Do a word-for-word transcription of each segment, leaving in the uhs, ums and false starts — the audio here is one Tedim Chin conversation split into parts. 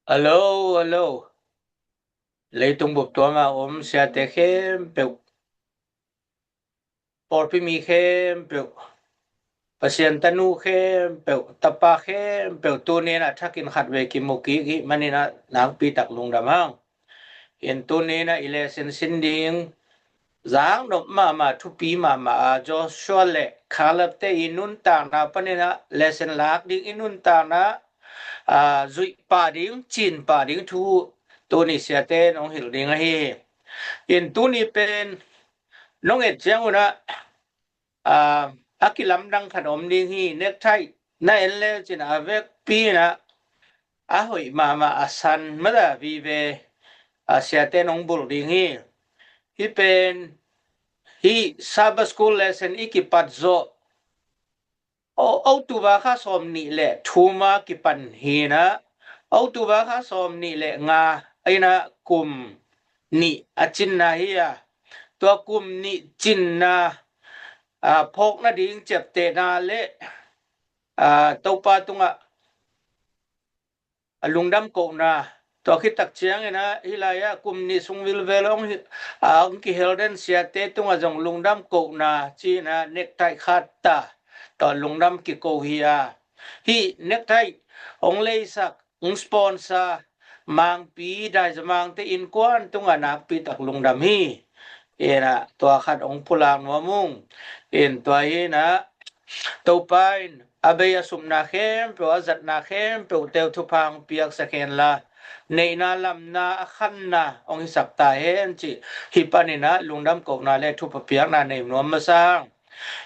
Hello, hello. Leitung bup tuama om siate khempeuh, pawlpi mi khempeuh, Pasian tanu khempeuh, tapa khempeuh, tuni in a thakin khatvei kimu kik hih manin a nakpi tak lungdam hang. In tuni in a i lesson sin ding zang nop mahmah, thupi mahmah a, Joshua le Caleb te i nuntakna panin a lesson lak ding, i nuntakna a zuih pah ding, cin pah ding thu tuni siate nong hilh ding ahi hi. In tuni pen nong et ciangun a, a, a kilamdang khat om ding hi. Necktie na en le cin a vekpi in a, a hoih mahmah, a san mada vive a siate nong bulh ding hi. Hih pen hih Sabbath School lesson i kipat zawh, o, October kha sawm nih le thum a kipan hi in a, October kha sawm nih le nga in a kum nih a cinna hi a, tua kum nih cinna a phawk nading ciaptehna le a Topa tungah a lungdam kohna, tua khit tak ciangin a hih lai-ah kum nih sung vilvel hong hi, a hong kihel den siate tungah zong lungdam kohna ci-in a necktie khat ta, tua lungdam kiko hi a. Hih necktie hong leisak, hong sponsor Mangpi Daizamangte innkuan tungah nakpi tak lungdam hi. In a tua khat hong pulak nuam ung. In tua hi in a Topa in a bei a supna khempeuh, a zatna khempeuh teu thupha hong piaksak hen la, neihna lamna a khanna hong hisak ta hen cih hih panin a lungdam kohna le thupha piakna nei nuam masa hang.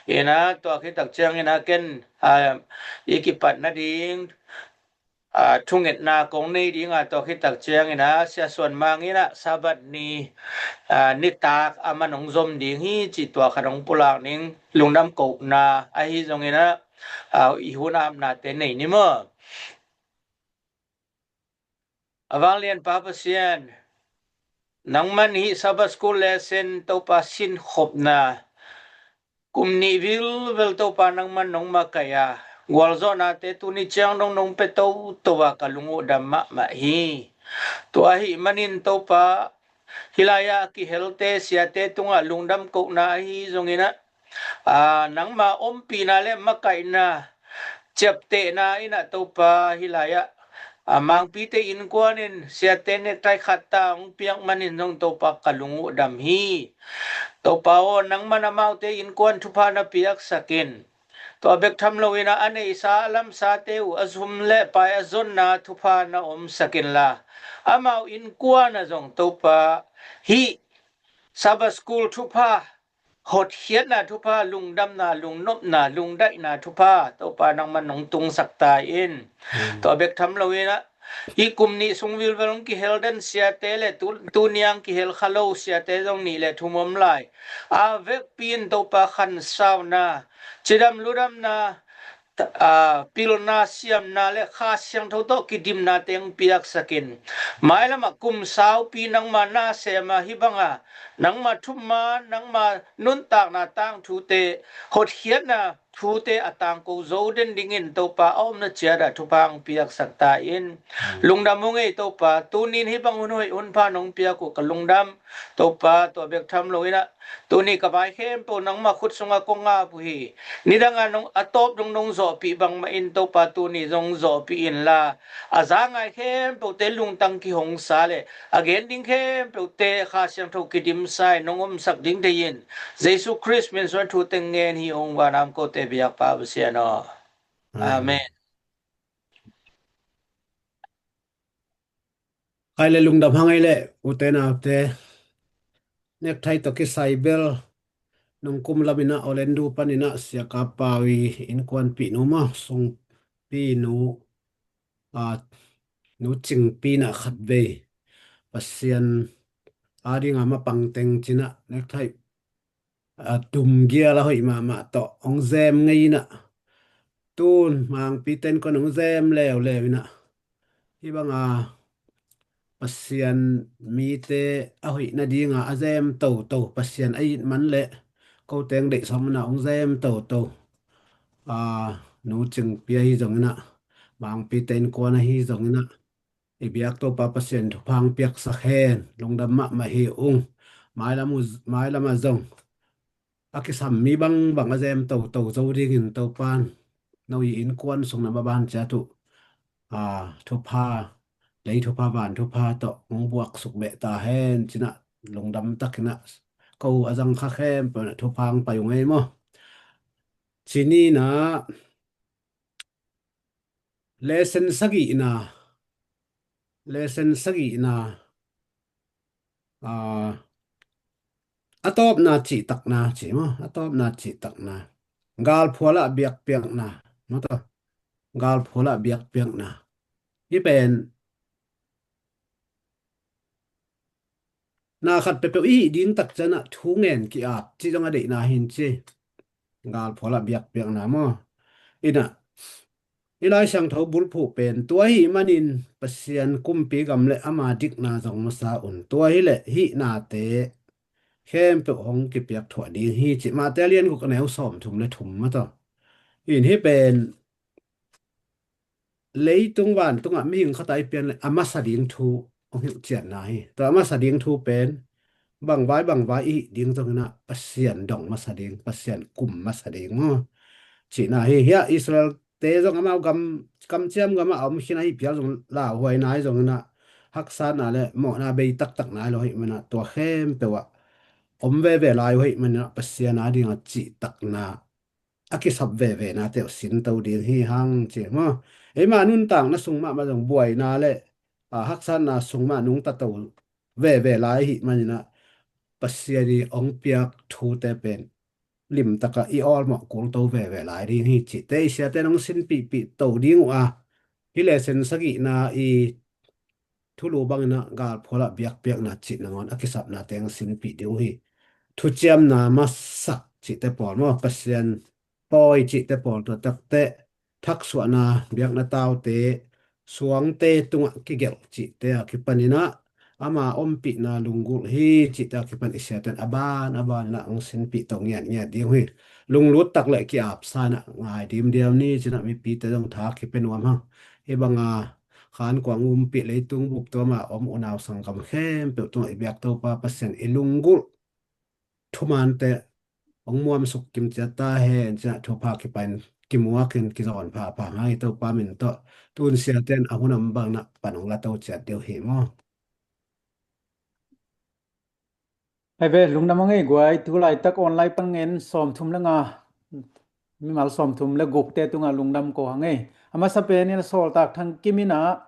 In a tua khit tak ciangin a ken, a, i kipat nading a, thungetna kong nei ding a, tua khit tak ciangin a Sia Suan Mang in a Sabbath ni, a, nitak a man hong zom ding hi cih tua khat hong pulak ning. Lungdam kohna ahi zongin a, a, i hun a apnate nei ni maw? A vanglian Pa Pasian, nangman hih Sabbath School lesson Topa sinkhopna kum nih vilvel Topa nangman nong makaih a, gualzawhnate tuni ciang dong nong pia toto a ka lung uh dam mahmah hi. Tua ahih manin Topa, hih lai-ah a kihelte siate tungah lungdam kohna ahi zongin a, a, nangma ompihna le makaihna, ciaptehna in a Topa hih lai-ah, a, Mangpite innkuan in siate necktie khat ta hong piak manin zong Topa ka lung uh dam hi. Topa aw, nangman amaute innkuan thupha na piaksak in, tua bek tham loin a, a neihsa a lamsate uh a zum le pai a zonna thupha na omsak inla, amau innkuan ah zong Topa hih Sabbath School thupha, hotkhiatna thupha, lungdamna, lungnopna, lungdaihna thupha Topa nangman nong tungsak ta in. Tua bek tham loin a, hih kum nih sung vilvel hong kihel den siate le tu, tuni a hong kihel kha lo siate zong nih le thum om lai. A vekpi in Topa khansauna, cidam ludamna, a, pilna, siamna le Kha Siangtho tawh kidimnate hong piaksak in. Mailamah kum saupi nangma na sem a, hih banga nangma thuman, nangma nuntakna tangthute, hotkhiatna thute a tangko zo den dingin Topa a omna ciat ah thupha hong piaksak ta in. Lungdam ung ei Topa, tunin hih bang hun hoih hun pha nong piak uh ka lungdam. Topa, tua bek tham loin a, tuni ka vai khempeuh nangma khut sungah kong ap uh hi. Nidangah nong a tawp dong nong zawhpih bangmah in Topa tuni zong zawhpih inla, a za ngai khempeuhte lungtang kihongsa le a gen ding khempeuhte Kha Siangtho kidimsa in nong omsak ding thei in, Jesu Khrist min suan thu teng ngen hi ung, vanam kote biakpa Pasian aw. Amen. Khai le lungdam hang ei le ute naute, necktie tawh kisai bel nong kum lamin a Orlando panin a Sia Kap Pau i innkuanpih nu maw, sungpi nu, a, Nu Cingpi in a khatvei Pasian a dinga mapang teng cin a necktie a tum gial a hoih mahmah tawh hong zem ngei in a, tun Mangpite innkuan hong zem leuleu in a, hih banga Pasian mite a hoih nadinga a zem toto, Pasian a it man le ko teng deihsak man a hong zem toto, a, Nu Cingpi ahi zongin a, Mangpite innkuan ahi zongin a, i biak Topa Pasian thupha hong piaksak hen. Lungdam mahmah hi ung. Mailam uh, mailam ah zong a kisam mi bangbang a zem toto zo dingin Topan no i innkuan sung na maban ciat uh, a, thupha, lei thupha, van thupha tawh hong buaksuk beh ta hen ci-in ah lungdam takin ah ko a zang kha khempeuh in ah thupha hong pai ung ei maw. Ci ni-in ah lesson sagihna, lesson sagihna, a, a tawpna cihtakna ci maw, a tawpna cihtakna. Galphual ah biakpiakna, maw taw. Galphual ah biakpiakna. Hih pen na khat peuhpeuh i hih ding tak ciangin ah thu ngen ki-ap cih zong a deihna hi in ci. Galphual ah biakpiakna maw. In ah, i Lai Siangtho bulphuh pen tua ahih manin Pasian kumpi gam le ama dikna zong masa un. Tua hileh hih nate khempeuh hong kipiak thuah ding hi ci. Matthai a lian guk a neu sawmthum le thum, maw taw. In hih pen leitung vantungah mihing khat a i pian le a masa ding thu hong hilh ciatna hi. Tua a masa ding thu pen bangvai bangvai i hih ding zongin ah Pasian dong masa ding, Pasian kum masa ding maw. Cihna hi. Hiah Israel-te zong amau gam, kamciam gamah a om khin ahi phial zong, lauhuai nai zongin ah haksatna le mawhna bei taktak nai lo ahih manin ah tua khempeuh ah om veve lai uh ahih manin ah Pasian a dingah cihtakna a kisap vevena teuh sinto ding hi hang ci maw. Eima nuntakna sung mahmah zong buaina le, a, haksatna sung mah nungta to veve lai ahih manin ah Pasian i hong piak thute pen limtakah i awlmawh kulto veve lai ding hi cihte i siate in hong sinpihpih to ding uh a, hih lesson sagihna i thulu bangin ah galphual ah biakpiakna cih nangawn a kisapna teng sinpih ding uh hi. Thuciamna masak cihte pawl maw, Pasian pawi cihte pawl, tua takte thaksuahna, biakna taute, suangte tungah kigelh cihte a kipanin ah ama ompihna lunggulh hi cihte a kipan i siate in a ban a ban in ah hong sinpih to ngiatngiat ding uh hi. Lunglut tak le ki-apsa in ah ngai dimdiam ni ci-in ah mipite zong tha kipia nuam hang. Hih banga khankuang umpih leitung bup tua mah om unau sanggam khempeuh tungah i biak Topa Pasian i lunggulh thumaante hong muamsuk kimciat ta hen ci-in ah thupha kipain kimuakin kizawn phapha ngai Topa min tawh. Tun siate in a hun a om bangin ah pan hong la to ciat deuh hi maw. Hei ve, lungdam hang ei guai, tu laitak online pan ngen sawmthum le nga, mimal sawmthum le gukte tungah lungdam ko hang ei. A masa penin a sawltak Thang Kim in ah,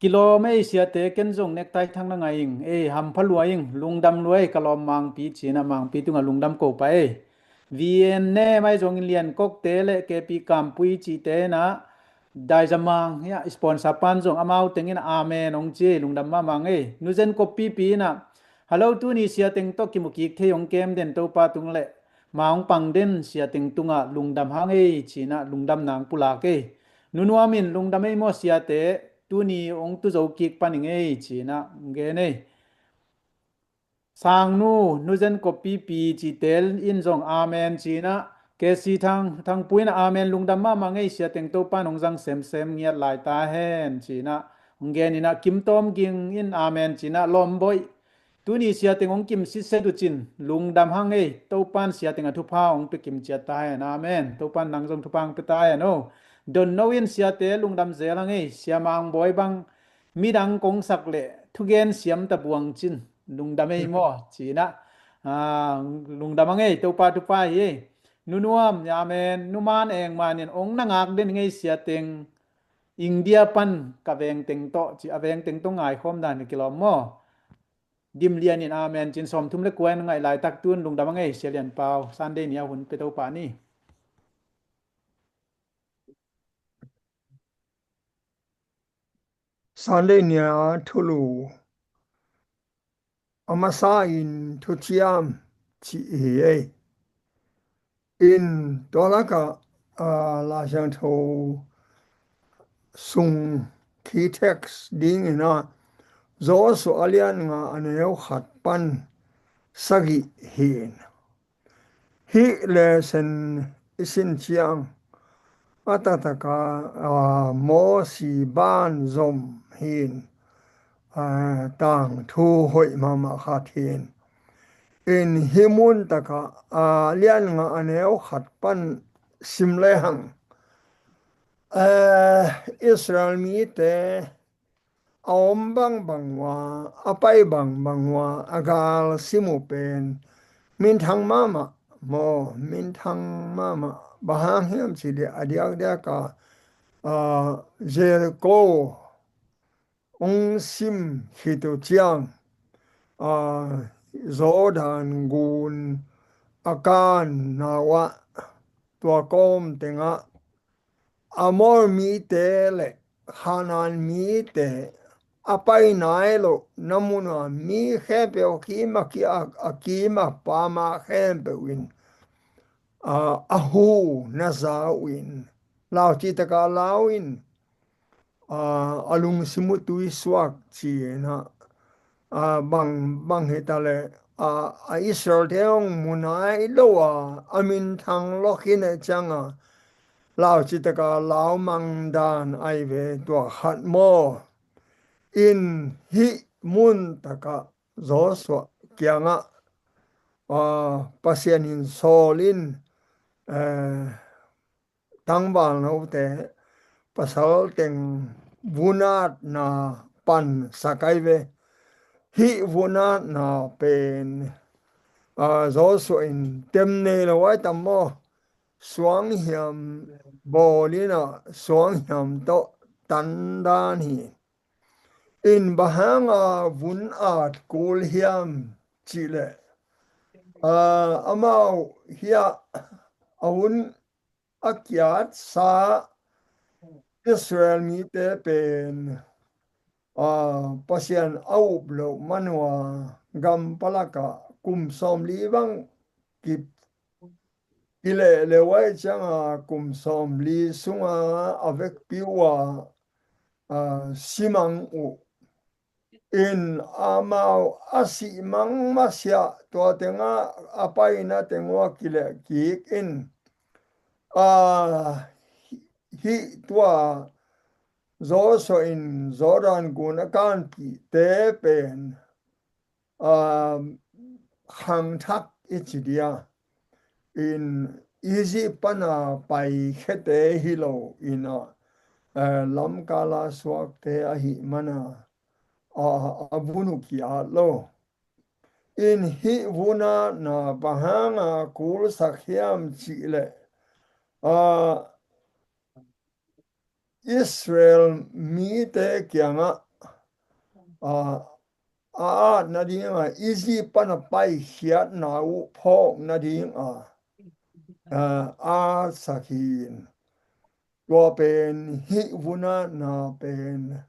kilawm ei siate, ken zong nektai thang na ngai ing ei, hampha lua ing, lungdam lua ei, ka lawm Mangpi ci-in ah Mangpi tungah lungdam ko pah ei. V N ne mai zongin Lian Kokte le K P Kampui cihte in ah, Daizamang, hiah, sponsor pan zong amau tengin amen hong ci, lungdam mahmah ei. Nuzen Koppipi in ah, hello, tuni siateng tawh kimu kik thei hong kem den Topa tung le ma hong pang den siateng tungah lungdam hang ei ci-in ah lungdam nang pulak ei. Nunuam in lungdam ei maw siate, tuni hong tuzo kik paning ei ci-in ah hong gen ei. Sangnu, Nuzen Koppipi cihte in zong amen ci-in ah, K C Thang, Thangpu in ah amen, lungdam mahmah ei siateng Topa in hong zang semsem ngiat lai ta hen ci-in ah hong gen in ah, Kim Tawm Ging in amen ci-in ah, lawm boih, tuni siateng hong kim sitset uh cin, lungdam hang ei, Topa in siateng a thupha hong pia kimciat ta hen, amen. Topa in nang zong thupha hong pia ta hen o. Don No in siate lungdam zel hang ei, Sia Mang Bawi bang midang kong sak le thugen siam ta buang cin, lungdam ei maw ci-in ah, a, lungdam hang ei, Topa thupha hi ei. Nunuam, amen. Numan Eng Man in hong na ngak den ngei siateng, India pan ka vengteng tawh ci, a vengteng tawh ngaikhawm dan hi kilawm maw. Dim Lian in amen ci-in sawmthum le kua in ngaih laitak tun lungdam hang ei, Sia Lian Pau, Sunday ni a hun pia Topa ni. Sunday ni a thulu a masa in thuciam cih hi ei. In tua lakah, a, Lai Siangtho sung key text dingin ah Joshua a lian nga a neu khat pan sagih hi in. Hih lesson i sin ciang a taktak a, a, Mosi ban zom hi in, a, tangthu hoih mahmah khat hi in. In hih mun takah, a, lian nga a neu khat pan sim lehang, a, Israel mite a om bangbang uh a, a pai bangbang uh a, a gal sim uh pen minthang mahmah maw, minthang mahmah. Bang hang hiam cih leh a diakdiak a, a, Jericho hong sim khit uh ciang, a, Jordan gun a kanna uh ah, tua kawm tengah Amor mite le Kanaan mite a pai nai lohna mun a mi khempeuh a kim a ki-, a, a kim a pam a khempeuh in, a, a hu na za uh in, lau cih takah lau in, a, a lungsim uh tui suak ci-in ah, a, bang, bang hi ta leh, a, a Israel-te hong mu nai lo a, a minthang lua khin ahih ciang a, lau cih takah lau mang dan ahi ve, tua khat maw. In hih mun takah Joshua kiangah, a, Pasian in sawl in, eh, tangvalnote, pasal teng vunatna pansak ahi ve. Hih vunatna pen, a, Joshua in tem nei lo ahi tam maw, suanghiam bawl in ah, suanghiam tawh tan dan hi. In bang hang a vun at kul hiam cih leh, a, amau hiah a vun a kiatsa Israel mite pen, a, Pasian a up loh man uh a, gam palak ah kum sawmli bang ki, kileh leh uh ahih ciang a, kum sawmli sung a a vekpi uh a, a, si mang uh. In amau a sih mang masiah tua tengah a paina teng uh a kileh kik in, a, hih tua Joshua in Jordan gun a kanpihte pen, a, khangthak i ci dia, in Egypt pan a paikhete hi lo in ah, a, lamkal a suakte ahih man a, a, a vun uh ki-at lo. In hih vunatna bang hang a kulsak hiam cih leh, a, Israel mite kiangah, a, a at nading a, Egypt pan a paikhiatna uh phawk nading a, a, a atsak hi. Tua pen, hih vunatna pen,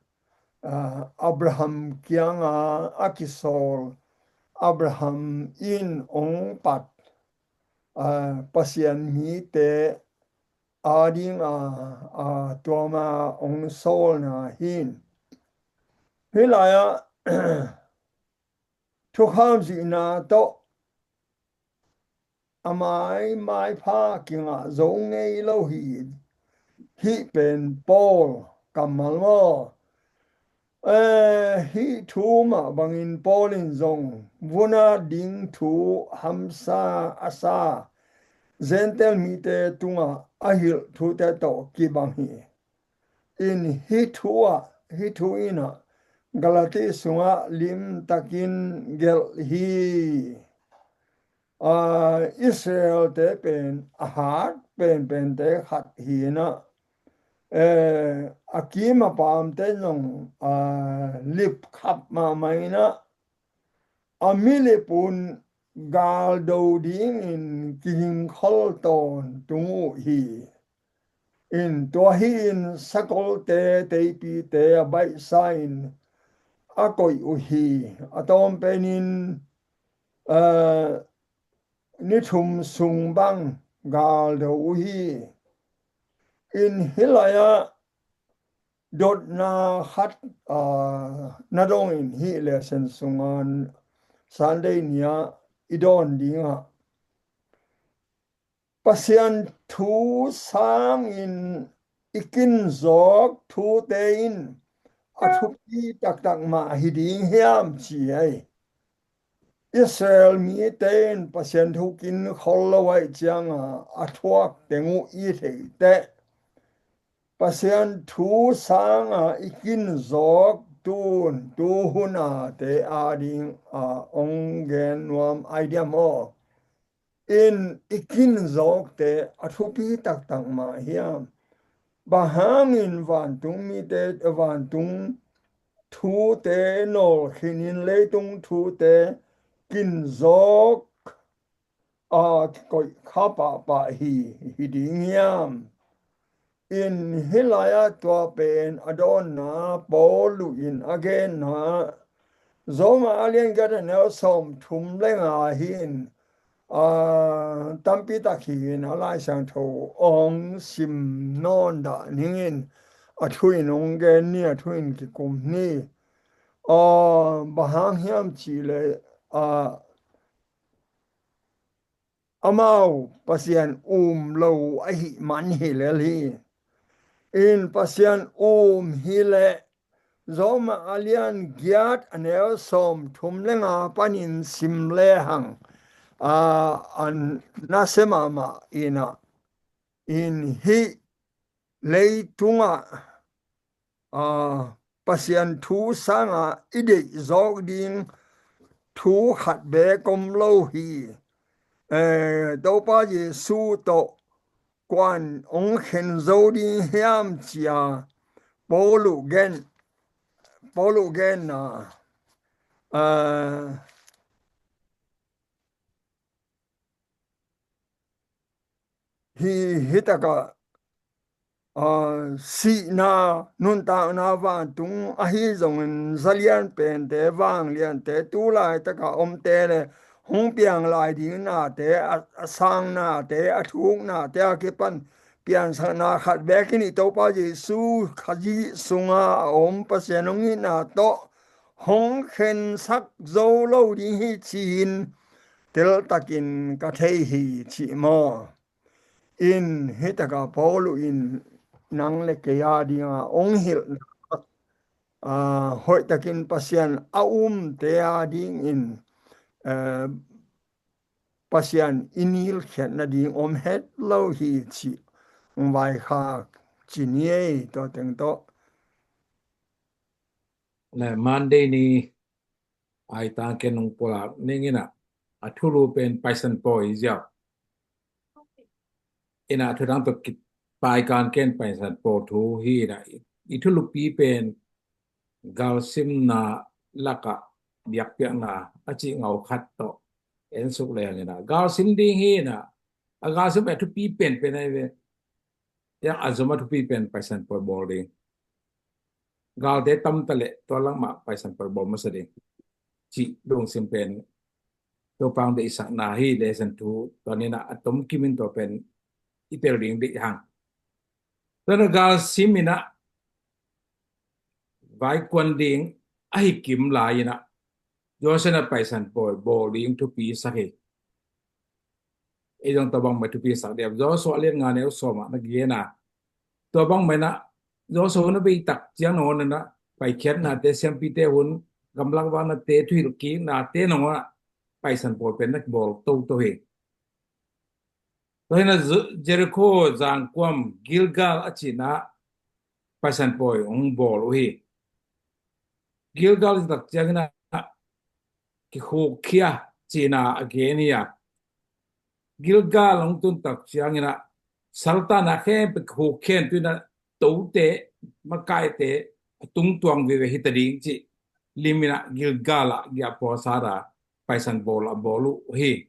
a, Abraham kiangah a kisawl, Abraham in hong pat, a, Pasian mite ading a, a, tua ma hong sawlna hi. Hih lai-ah thukham zihna tawh a mai, maipha kingah zo ngei lo hi. Hih pen Paul kammal maw. Eh, hih thu mah bangin Paul in zong vun at ding thu hamsa a sa Gentile mite tungah a hilh thute tawh kibang hi. In hih thu ah, hih thu in ah Galati sungah limtakin gelh hi. A, Israel-te pen a hat penpente khat hi in ah, eh, a kim a pamte zong, a, lipkhap mahmah in ah, a milip un galdo dingin kigingkhol tawntung uh hi. In tua hi in sakolte, teipite a baihsa in a koih uh hi. A tawm penin, eh, ni thum sung bang galdo uh hi. In hih lai-ah dotna khat, ah, na dong in hih lesson sungah Sunday ni-ah i dawn dingah Pasian thu sangin i kinzawk thute in a thupi taktak mah hi ding hiam ci ei. Israel mite in Pasian thu kin khol lo ahih cianga a thuak teng uh i theih teh Pasian thu sanga i kin zawk tun tu huna te ading a ong gen nuam ai diam aw. In i kin zawkte a thupi taktak mah hiam? Bang hangin vantung mite, vantung thute nawl khinin leitung thute kin zawk a kikoih kha pahpah hi, hi ding hiam? In hih lai-ah tua pen a dawnna Paul in a genna Roma a lian giat a neu sawm thum le nga hi in, a, tampi tak hi in a Lai Siangtho ong sim nawn dah ning in a thu in ong gen ni, a thu in kikum ni. A, bang hang hiam cih leh, a, amau Pasian um lo ahih man hi lel hi. In Pasian um hi leh Roma a lian giat a neu sawm thum le nga panin sim le hang, a, a nasia mahmah in a, in hih leitungah, a, Pasian thu sanga i deih zawk ding thu khat beek om lo hi. Eh, Topa Jesu tawh kuan ong khen zo ding hiam cia Paul gen, Paul genna, eh, hi, hi takah, a, sihna, nuntakna vantung ahi zongin zalian pente, vangliante, tu laitakah omte le hong piang lai ding nate, a, a sang nate, a thuk nate a kipan piansakna khat bekin i Topa Jesu Khazih sunga a om Pasian hong itna tawh hong khensak zo lo ding hi ci-in teltakin ka thei hi cih maw? In hih takah Paul in nang le kei a dinga ong hilhna, a, hoihtakin Pasian a umte a dingin, eh, Pasian i nilkhiat nading om het lo hi cih ong vaikhak ci ni ei, tua teng tawh. Le Monday ni ai tangken ong pulak ning in a, a thulu pen Paisan Pawi ziau. In a thu dang tawh kipai kan ken Paisan Pawi thu hi in a, i, i thulupi pen galsimna lakah biakpiakna a cih ngau khat tawh en suk leng in a, galsim ding hi in a, a galsim a thupi penpen ai ve. Yang a zom a thupi pen Paisan Pawi bawl ding. Galte tam ta leh tua lak mah Paisan Pawi bawl masa ding cih lungsim pen Topa ong deihsakna hi. Lesson thu tua ni in a, a tom kim in tua pen i tel ding deih hang. Tua in a galsim in a vaikuan ding ahi kim lai in a Joshua in a Paisan Pawi bawl ding thupi sak hi. Ei zong tua bangmah thupi sak diam? Joshua a lian nga neu sawm ah na gen a, tua bangmah in a Joshua hun a bei tak ciang nangawn in a paikhiatnate, siampite hun, gamlak vaknate, thuhilhkiknate nangawn a Paisan Pawi pen na kibawl toto hi. Tua hi in a Ju-, Jericho zangkuam Gilgal a cih in a Paisan Pawi ong bawl uh hi. Gilgal i tak ciang in a kikhukkhia cih in a a gen hi a. Gilgal ong tun tak ciang in a saltan a khempeuh kikhukkhia in tu in a tote, makaite a tungtuang veve hi ta ding cih lim in a Gilgal ah giahphual sat a Paisan Pawi a bawl uh hi.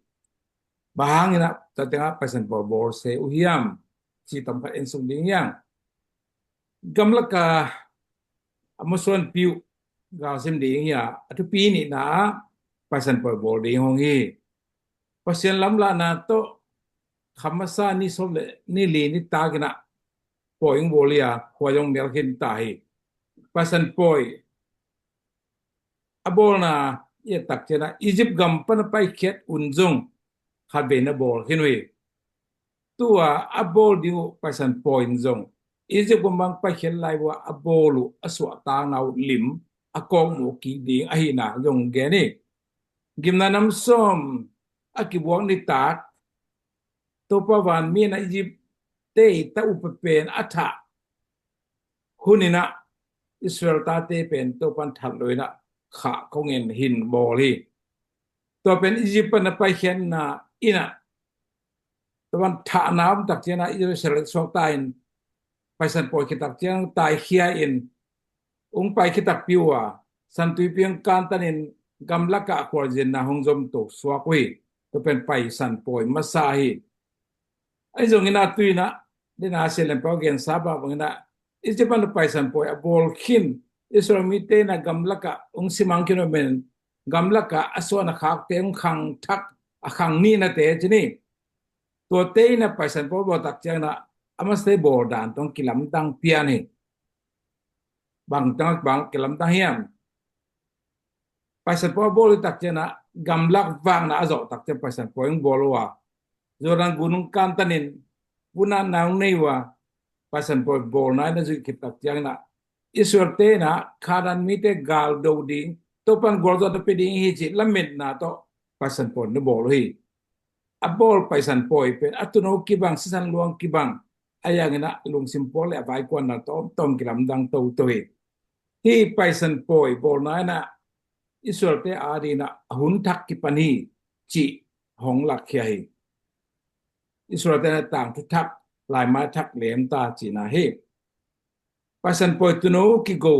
Bang hang in a tua teng ah Paisan Pawi bawl se uh hiam cih tawm khat en suk ding hi hang. Gamlak a a mawsuanpi uh galsim ding hi a, a thupi nihna ah Paisan Pawi bawl ding hong hi. Pasian lamlahna tawh kha masa ni sawm le ni li nitak in a pawi ong bawl hi a, khua zong mial khin ta hi. Paisan Pawi a bawlna i et tak ciang a Egypt gam pan a paikhiat un zong khatvei na bawl khin uh hi. Tua a bawl ding uh Paisan Pawi in zong Egypt gam bang paikhiat lai vua a bawl uh a suahtakna uh lim a kawkmuh kik ding ahihna zong gen hi. Gimna nam sawm a kibuak nitak Topa vanmi in ah Egypt te i ta upa pen a thah hun in ah Israel tate pen Topan that lo in ah khah kong en hin bawl hi. Tua pen Egypt pan a paikhiatna in ah Topan thahna om tak ciangin ah Israel suakta in Paisan pawi khit tak ciang taikhia in ung pai khit takpi uh a Santuipi ung kantanin gamlakah khualzinna hong zom to suak uh hi. Tua pen Paisan pawi masa hi. Ahi zongin ah tu in ah dena sialen pau gensa bang bangin ah Egypt pan a Paisan pawi a bawl khin Israel mite in ah gamlakah ung simang khin uh men gamlakah a suan a khakte ung khang thak a khang nihnate ci ni. Tuate in ah Paisan pawi bawl tak ciangin ah a masate bawl dan tawh kilamdang pian hi. Bang tang bang kilamdang hiam? Paisan pawi bawl tak ciangin ah gamlak vakna a zawh tak ciang Paisan pawi ung bawl uh a Jordan gun ung kantanin vunatna ung nei uh a Paisan pawi bawlna in a zuih khit tak ciangin ah Israel te in ah Khanaan mite gal do ding Topan gualzawhna pia ding hi cih lametna tawh Paisan pawi na bawl uh hi. A bawl Paisan pawi pen a tuuno kibang sisan luang kibang a yangin ah lungsim pawl le a vaikuanna tawmtawm kilamdang toto hi. Hih Paisan pawi bawlna in ah Israel te adingin ah a hun thak kipan hi cih hong lakkhia hi. Israel te in ah tangthu thak laimai thak lem ta cihna hi. Paisan pawi tuuno kigo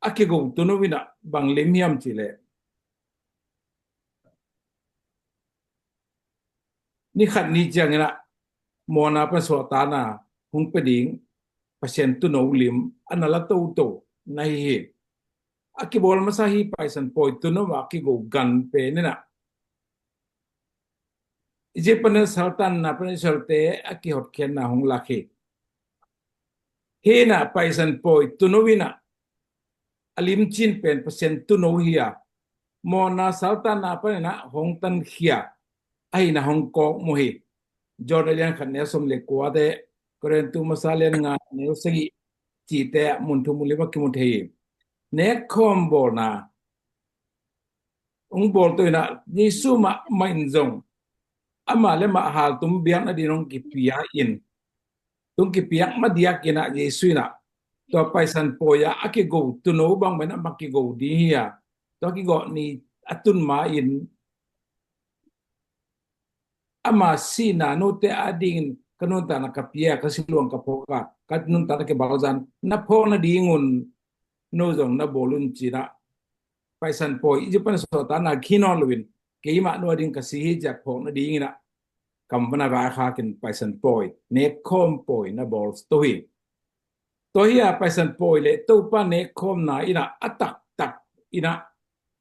a kigo tuuno in ah bang lim hiam cih leh ni khat ni ciangin ah mawhna pan suahtakna hong pia ding Pasian tuuno lim a na la toto na hi hi. A kibawl masa hi Paisan pawi tuuno a kigo gan pen in ah Egypt pan a saltanna pan Israel te a kihotkhiatna hong lak hi. Hih in ah Paisan pawi tuuno in ah a limcin pen Pasian tuuno hi a mawhna saltanna pan in ah hong tankhia ahihna hong kawkmuh hi. John a lian khat neu sawm le kuate Korintu masa lian nga neu sagih cihte ah mun thum mun li ah kimu thei hi. Nekkhawm bawlna ung bawl to in ah Jesu mahmah in zong amah le mah haltum biakna ding hong kipia in tung kipiak madiak in ah Jesu in ah tua Paisan pawi ah a kigo tuuno bang bang in ah mah kigo ding hi a tua kigawh ni a tun ma in ama sihna note adingin ka nuntakna ka pia ka siluang ka phawk a ka nuntakna kibal zan na phawk nadingun no zong na bawl un ci in ah Paisan pawi Egypt pan suahtakna khi nawn loin keimah no ading ka si hi ci a phawk nadingin ah kam van a vaikhak in Paisan pawi nekkhawm pawi na bawl to hi. Tua hi a Paisan pawi le Topa nekkhawmna in ah a taktak in ah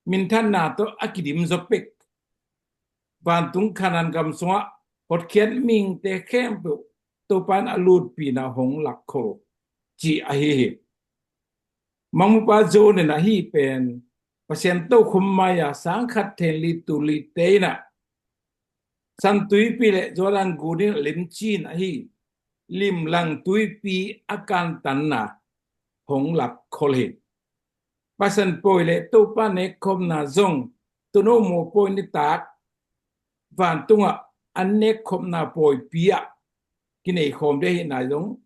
minthanna tawh a kidim zaw pek vantung Khanaan gam sungah hotkhiat mihingte khempeuh Topa in a lutpihna hong lakkhol cih ahi hi. Mangmupa John in ah hih pen Pasian tokhom mai-a sang khat thei li tul li te in ah Santuipi le Jordan gun in limcin ahi limlang tuipi a kantanna hong lakkhol hi. Paisan pawi le Topa nekkhawmna zong tuuno mawhpawi nitak vantungah an nekkhawmna pawipi ah kineikhawm ding ahihna zong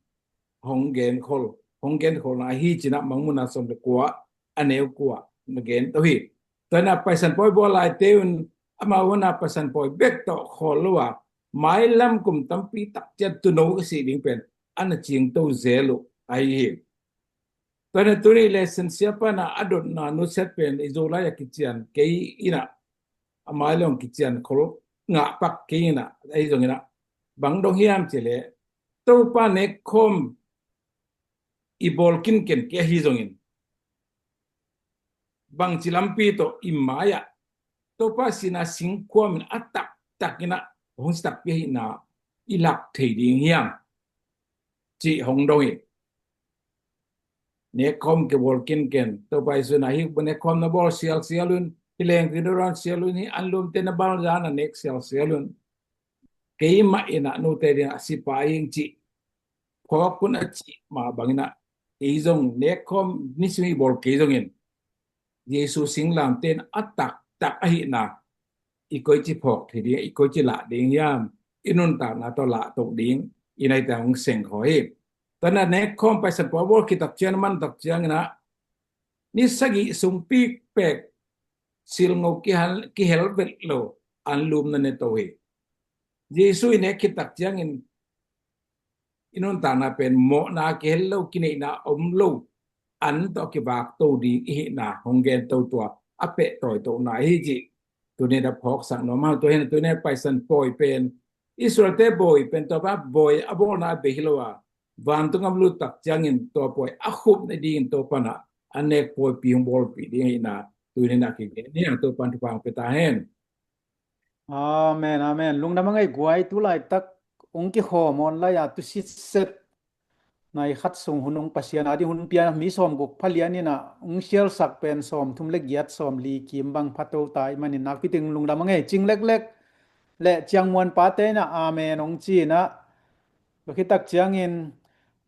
hong genkhol hong genkholna ahi ci in ah Mangmuhna sawm le kua a neu kua na gen to hi. Tua in ah Paisan pawi bawl laite un amau hun ah Paisan pawi bek tawh khawl lo a mailam kum tampi tak ciang tuuno ka si ding pen a na cingto zel uh ahi hi. Tua in ah tuni le Siansia pan a dotna nusiat pen i Zolai a kician kei in ah a mai le hong kician khol ngah pak kei in ah ahi zongin ah bang dong hiam cih leh Topa nekkhawm i bawl kinken kei ahi zongin bangci lampi tawh i mai-ah Topa sihna singkhuam in a taktak in ah hong si takpi ahihna i lak thei ding hiam cih hong dong hi. Nekkhawm kibawl kinken Topa Jesu in ah hih nekkhawm na bawl sialsial un, hih lengpi na ruan sial un, hih anlumte na balzan a nek sialsial un. Keimah in ah note ding a sipa ing cih phawk un a cih mah bangin ah, ei zong nekkhawm nisim i bawl kei zongin Jesu singlamteh in a taktak ahihna i koici phawk thei ding, i koici lah ding hiam, i nuntakna tawh lah to ding, i naite hong seng khawh hi. Tua in ah nekkhawm Paisan Paul bawl khit tak ciang, man tak ciangin ah, ni sagih sung pikpek silngo kihel, kihel vet lo anlum na ne to hi. Jesu i nek khit tak ciangin i nuntakna pen mawhna kihel lo, kineihna om lo, an tawh kivak to ding i hihna hong gen to, tua a pehtawi tona hi cih tuni in ah phawksak nuam hang. Tua hi in ah tuni in ah Paisan pawi pen, Israelte pawi pen, tua pa pawi a bawlna a bei hi lo a, vantung a lut tak ciangin tua pawi a khupna dingin Topa in ah a nek pawipi hong bawlpih ding hi in ah tuni in ah kigen ni a, Topa in thupha hong pia ta hen. Amen, amen. Lungdam a ngei guai, tu laitak hong kikhawm awn lai a, tu sitset nai khat sung hun hong Pasian a ding hun pia mi sawmguk pha lian in ah hong sialsak pen sawmthum le giat, sawmli kim bang pha to ta ahih manin nakpi takin lungdam a ngei. Cing leklek le ciangmuan pate in ah amen hong ci in ah, tua khit tak ciangin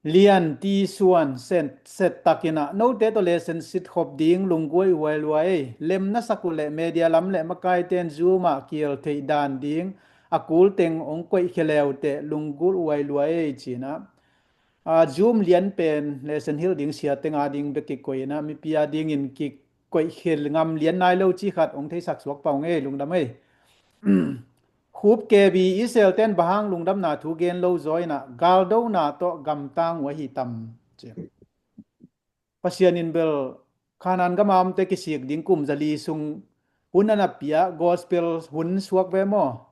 Lian Ti Suan, set, set tak in ah note tawh lesson sit khop ding lunggulh huai lua ei, lem na sak uh leh media lam le makaite in Zoom ah kiel theih dan ding a kul teng hong koih khia le uh teh lunggulh huai lua ei ci in ah, a, Zoom lian pen lesson hilh ding sia teng a ding bek kikoih in ah, mipi a dingin kikoih khia ngam lian nai lo cih khat hong theisak suak pah ung ei, lungdam ei. Khup K B, Israelte in bang hang lungdamna thu gen lo zaw in ah galdona tawh gamtang uh ahi tam ci. Pasian in bel Khanaan gam a omte kisik ding kum zali sung hun a na pia, gospel hun suak ve maw.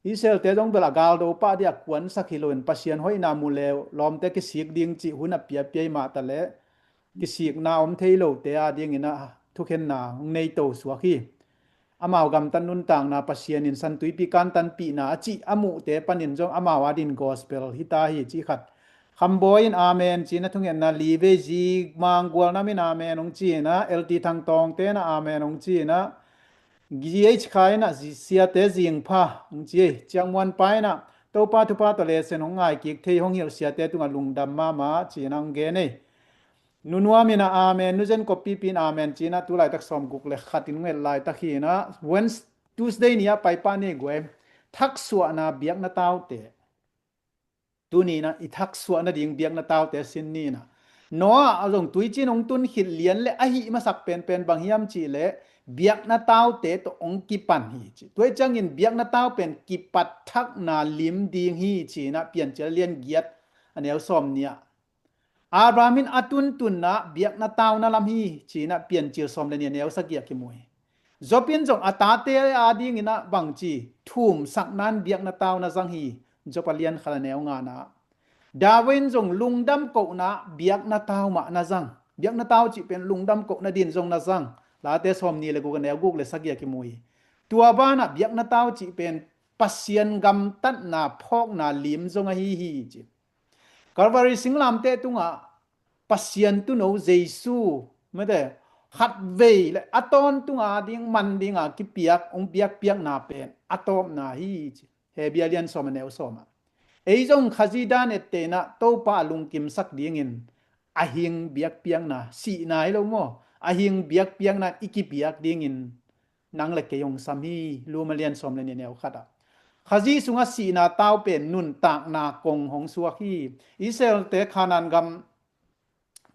Israelte zong bel a galdo pah ding a kuansak hi loin Pasian hoihna mu le uh lawmte kisik ding cih hun a pia pia hi mah ta leh kisikna om thei lote a dingin ah thukhenna hong nei to suak hi. Amau gamtat nuntakna Pasian in San Tuipi kantanpihna a cih a muhte panin zong amau a dingin gospel hi ta hi cih khat. Kham Bawi in amen ci in ah, thungetna li vei zi Mang Gual Nam in amen hong ci in ah, L T Thang Tawngte in ah amen hong ci in ah, G H Khai in ah zi-, siate zing pha hong ci ei. Ciangmuan Pa in ah Topa thupha tawh lesson hong ngai kik thei hong hilh siate tungah lungdam mahmah ci in ah hong gen ei. Nu Nuam in ah amen, Nu Zen Kop Pipi in amen ci in ah, tu laitak sawmguk le khat in hong et laitak hi in ah, Wednes-, Tuesday ni ah pai pah ni guai. Thaksuahna biakna taute. Tuni in ah i thaksuah nading biakna taute sin ni in ah. Noah a zong tuiciin hong tun khit lian le ahih masak penpen bang hiam cih leh biakna taute tawh hong kipan hi ci. Tua hi ciangin biakna tau pen kipat thakna lim ding hi ci in ah Piancil lian giat a neu sawm nih ah, Abraham in a tuntunna biakna tau na lam hi ci in ah Piancil sawm le nih a neu sagih ah kimu hi. Job in zong a tate a dingin ah bangci thumsakna in biakna tau na zang hi. Job a lian khat a neu ngana ah. David in zong lungdam kohna biakna tau mah na zang. Biakna tau cih pen lungdam kohna din zong na zang. Late sawm nih le guk a neu guk le sagih ah kimu hi. Tua banah biakna tau cih pen Pasian gamtatna phawkna lim zong ahi hi ci. Calvary singlamteh tungah Pasian tuuno Jesu, mate, khatvei le a tawntung a ding man dinga kipiak, hong biakpiakna pen a tawpna hi ci. Hebru a lian sawm a neu sawm ah. Ei zong Khazih dan etteh in ah Topa a lungkimsak dingin a hing biakpiakna, sihna hi lo maw, a hing biakpiakna i kipiak dingin nang le kei hong sam hi. Lum a lian sawm le nih a neu khat ah. Khazih sungah sihna tau pen nuntakna kong hong suak hi. Israelte Khanaan gam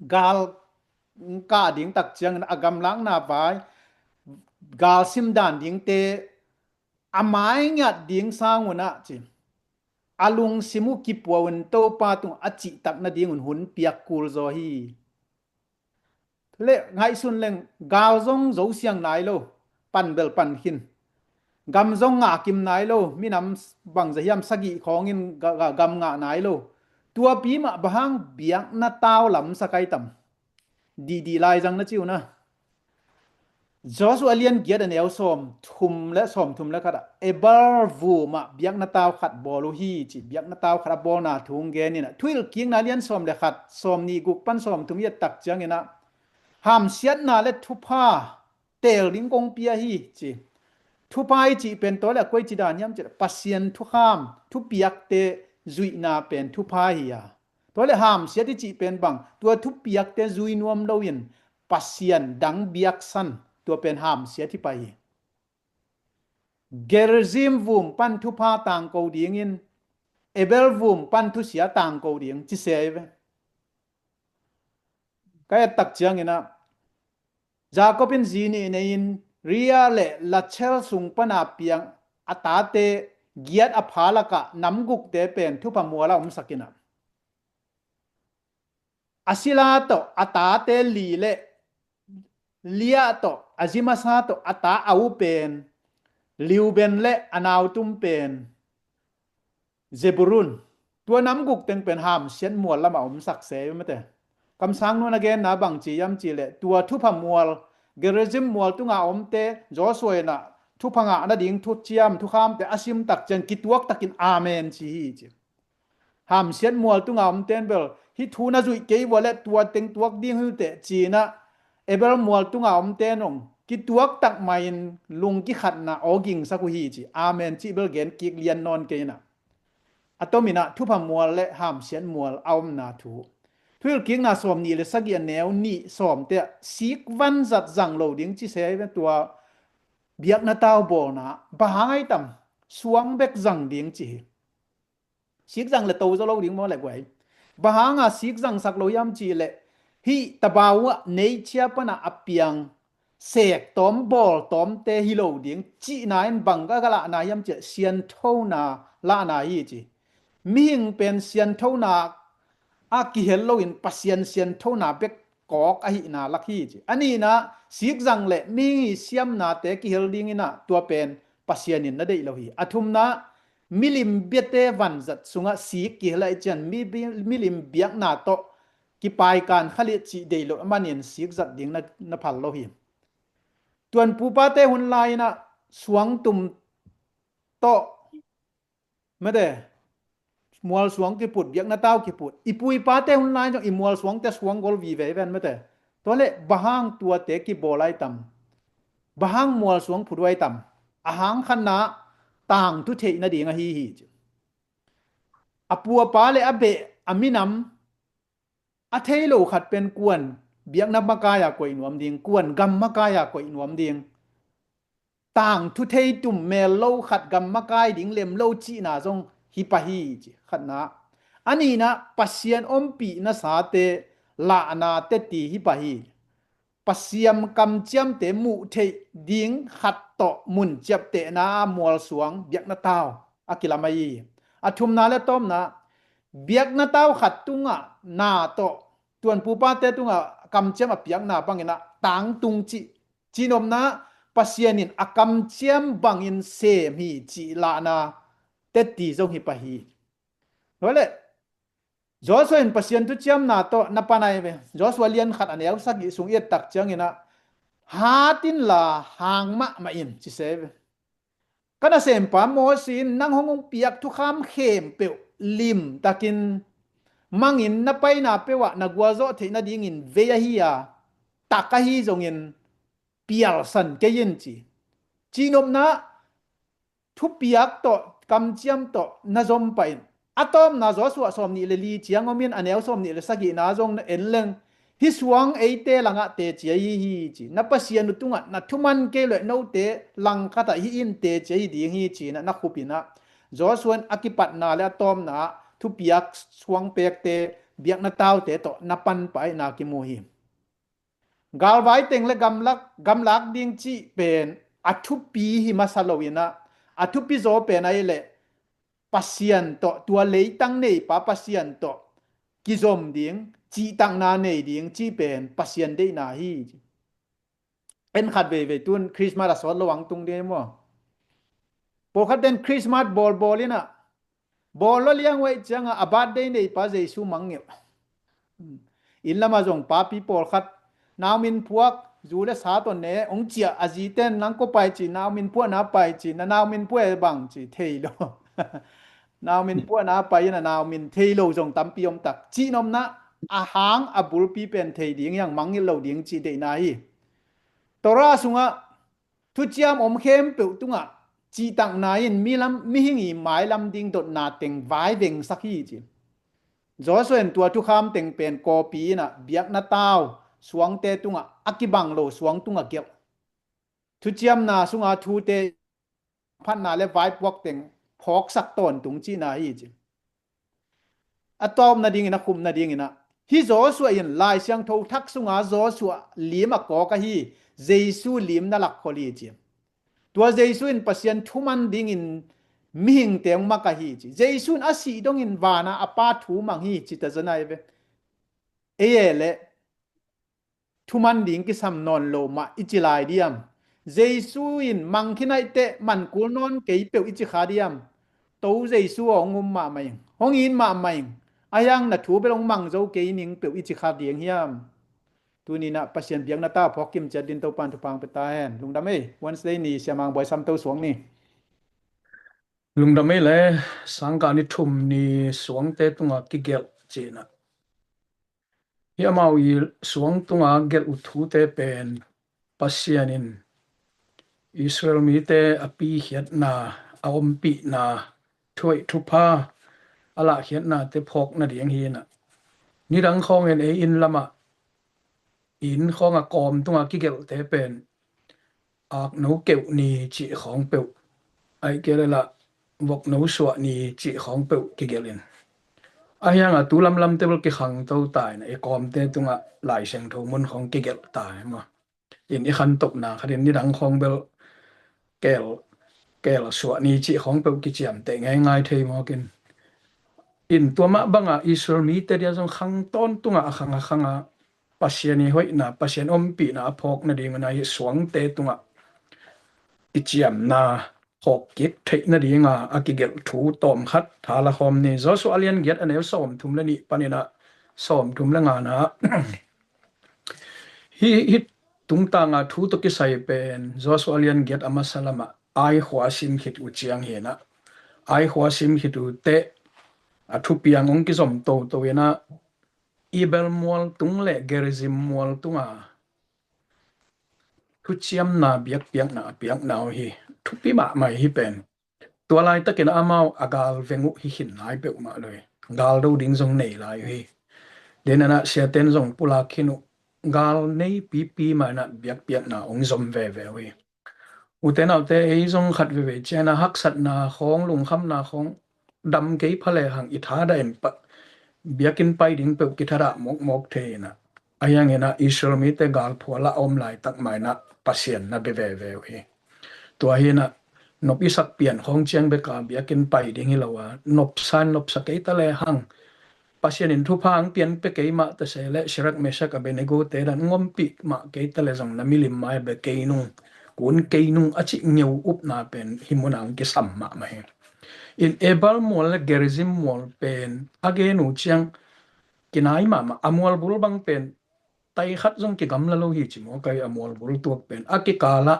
gal kah ding tak ciangin a gamlakna vai, gal sim dan dingte a maingat ding sang un ah ci, a lungsim uh kipua un Topa tungah a cihtak nadingun hun piak kul zaw hi. Le ngaihsun leng gal zong zosiang nai lo, pan bel pan khin. Gam zong ngah kim nai lo, minam bangzah hiam sagih khawngin ga-, ga-, gam ngah nai lo. Tuapi mah bang hang biakna tau lamsak ai tam. Dihdih lai zang na ci uh na. Joshua lian giat a neu sawm thum le sawm thum le khat ah, Ebal vum ah biakna tau khat bawl uh hi ci, biakna tau khat a bawlna thu hong gen in ah, Thuhilhkikna lian sawm le khat, sawm nih guk pan sawm thum i et tak ciangin ah, hamsiatna le thupha teel ding kong pia hi ci. Thupha i cih pen tua le a koici dan hiam cih leh Pasian thukham, thupiakte zuihna pen thupha hi a. Tua le hamsiat i cih pen bang, tua thupiakte zui nuam loin Pasian dang biaksan, tua pen hamsiat hi pah hi. Gerizim vum pan thupha tangko dingin Abel vum pan thusia tangko ding ci se hi ve. Ka et tak ciangin ah Jacob in zi nih nei-in Ria le Rachel sung pana piang a tate giat a pha lakah nam gukte pen thupha mual a omsak in ah, a sila tawh a tate li le Lia tawh a zi masa tawh a ta a u pen Reuben le a nautum pen Zebulun. Tua nam guk teng pen hamsiat mual lamah omsak se hi mate. Kamsang nu in a genna bang ci hiam cih leh tua thupha mual, Gerizim mual tunga omte Joshua in ah thupha ngah nading thuciam thukhamte a sim tak ciang kituak takin amen ci hi ci. Hamsiat mual tunga omten bel hih thu na zuih kei vua le tua teng tuak ding hi uh teh ci-in ah Abel mual tunga omten hong kituak tak mah in lung kikhatna aw gingsak uh hi ci. Amen cih bel gen kik lian nawn kei in ah, a tomin ah thupha mual le hamsiat mual a omna thu. Thuhilhkikna sawm nih le sagih a neu nih sawmte ah sik vanzat zang lo ding ci se hi ve. Tua biakna tau bawlna bang hang ai tam, suang bek zang ding ci hi. Sik zang le to zaw lo ding maw le guai? Bang hanga sik zangsak lo hiam cih leh hih tabau ah neicia pana a piang seek tawm bawl tawmte hi lo ding cihna in bang ka lahna hiam cih leh sianthona lahna hi ci. Mihing pen sianthona a kihel loin Pasian sianthona bek kawk ahihna lak hi ci. A nihna, sik zang le mihing i siamnate kihel dingin ah tua pen Pasian in na deih lo hi. A thumna, milim biate vanzat sungah sik kihel ahih ciang mi, milim biakna tawh kipaikan khalit cih deih loh a manin sik zat ding na, na phal lo hi. Tuan pupate hun lai-in ah suangtum tawh mate, mualsuang kiput, biakna tau kiput. I pu i pate hun lai zong i mualsuangte suang gol vive ven mate. Tua le bang hang tuate kibawl ai tam? Bang hang mualsuang phut uh ai tam? A hang khatna tangthu theih nading ahi hi ci. A pu a pa le a beh a minam a thei lo khat pen kuan biakna makai-a koih nuam ding, kuan gam makai-a koih nuam ding. Tangthu thei tum mel lo khat gam makai ding lem lo cihna zong hi pah hi ci khatna. A nihna, Pasian ompih nasate lahna teti hi pah hi. Pasian kamciamte muh theih ding khat tawh mun ciaptehna a mualsuang biakna tau a kilam ahi hi. A thumna le tawmna, biakna tau khat tungah na tawh tuan pupate tungah kamciam a piakna bangin ah tangtung cih, cihnopna, Pasian in a kamciam bangin sem hi cih lahna teti zong hi pah hi. Tua le Joshua in Pasian thuciamna tawh na pan ai ve. Joshua lian khat a neu sagih sung i et tak ciangin ah, hat inla hang mahmah in ci se ve. Ka nasempa Moses in nang hong hong piak thukham khempeuh limtakin mangin na paina peuhah na gualzawh theih nadingin vei ahi a, tak ahi zongin pialsan kei in ci. Cihnopna, thupiak tawh kamciam tawh na zom pah in. A tawpna Joshua sawm nih le li ciang om in a neu sawm nih le sagihna zong na en leng, hih suang eite langah teci ahi hi ci. Na Pasian uh tungah na thuman kei leh note langkhatah hih in teci ahi ding hi ci-in ah na khup in ah, Joshua in a kipatna le a tawpna ah thupiak suang pekte, biakna taute tawh na pan pah ahihna kimu hi. Galvai teng le gamlak, gamlak ding cih pen a thupi hi masa lo in ah, a thupi zaw pen ahih leh Pasian tawh, tua leitang neipa Pasian tawh kizom ding, cihtakna nei ding cih pen Pasian deihna hi. En khat veivei tun Christmas a sawt lo ang tung ding maw? Pawlkhat ten Christmas bawlbawl in ah, bawl lo liang uh ahih ciangah a birthday neipa Jesu mangngilh. Inn lamah zong papi pawlkhat, nau min phuak, zu le sa tawh ne hong ciah, a zite in nang kua pai ci, nau min phuahna pai ci, na nau min phuah e bang ci, thei lo. Nau min phuahna pai in a nau min thei lo zong tampi om tak. Cihnopna, a hang a bulpi pen thei ding hiang, mangngilh lo ding cih deihna hi. Torah sungah thuciam om khempeuh tungah cihtakna in milam, mihing i mailam ding dotna teng vaivengsak hi ci. Joshua in tua thukham teng pen kawpi inah biakna tau suangte tungah a kibang lo suang tungah gelh, thuciamna sunga thute phatna le vaipuak teng phawksak tawntung cihna hi ci. A tawpna dingin a khumna dinginah hi Joshua in Lai Siangtho thak sunga Joshua lim a kawk ahi Jesu lim na lakkholh hi ci. Tua Jesu in Pasian thuman dingin mihingte hong mak ahi ci. Jesu in a sih dongin vana a Pa thu mang hi ci ta zana i ve. Ei e le thuman ding kisam nawn lo mah i ci lai diam? Jesu in mang khin aih teh mankul nawn kei peuh i ci kha diam? To Jesu a hong um mahmah ing, hong it mahmah ing, a hiang na thu bel hong mang zo kei ning peuh i ci kha ding hiam? Tuninah Pasian biakna ta phawk kim ciat din Topan thupha hong pia ta hen. Lungdam ei. Wednesday ni siamang buai samto suang ni. Lungdam ei le. Sangkah ni thum ni suangte tungah kigelh cinah hi amau i suang tunga gelh uh thute pen Pasian in Israel mite a pikhiatna, a ompihna, thuaih thupha a lahkhiatnate phawk nading hinah nidang khawngin ei inn lamah inn khawnga kawm tunga kigelhte pen akno keuh ni cih khawng peuh, aih kei le lah vokno suah ni cih khawng peuh kigelh in a hiangah tu lamlamte bel kikhangto ta in i kawmte tungah Lai Siangtho mun khawng kigelh ta in maw? In i khantokna khatin nidang khawng bel keel keel suah ni cih khawng peuh kiciamteh ngeingai thei mawkin in tua mah bangah Israel mite dia zong khang tawn tungah a khang a khangah Pasian i hoihna, Pasian ompihna a phawk nading una hi suangte tungah i ciamna phawk kik theih nadinga a kigelh thu tawm khat thala khawm ni. Joshua a lian giat a neu sawm thum le nih paninah sawm thum le ngana hi, hi tungtanga thu tawh kisai pen Joshua a lian giat a masa lamah Ai khua a sim khit uh ciang hinah Ai khua a sim khit uh teh a thupiang hong kizom toto inah Ebal mual tung le Gerizim mual tunga thuciamna biakpiakna a piakna uh hi thupi mahmah hi pen. Tua laitakin amau a gal veng uh hi khin lai peuhmah lo hi. Gal do ding zong nei lai uh hi. Denanah siaten zong pulak khin uh gal nei pipi mah inah biakpiakna hong zom veve uh hi. Ute naute ei zong khat veve ciana haksatna khawng lungkhamna khawng dam kei pha lehang i thadah in biakinn pai ding peuh kithadah mawkmawk thei inah a hianginah Israel mite galphuala a om laitak mah inah Pasian na bia veve uh hi. Tua hinah nop i sak pian khawng ciang beka biakinn pai ding hi lo a nopsa in nopsa kei ta lehang Pasian in thupha ang pian pe kei mah ta se le Shadrach, Meshach, Abednego te dan ngompih mah kei ta le zong na milim mai be kei nung kun kei nung a cih ngeu upna pen hi munang kisam mahmah hi. In Ebal mual le Gerizim mual pen a gen uh ciang kinai mahmah a mual bul bang pen tai khat zong kigamla lo hi ci maw kai a mual bul tuak pen a kikalah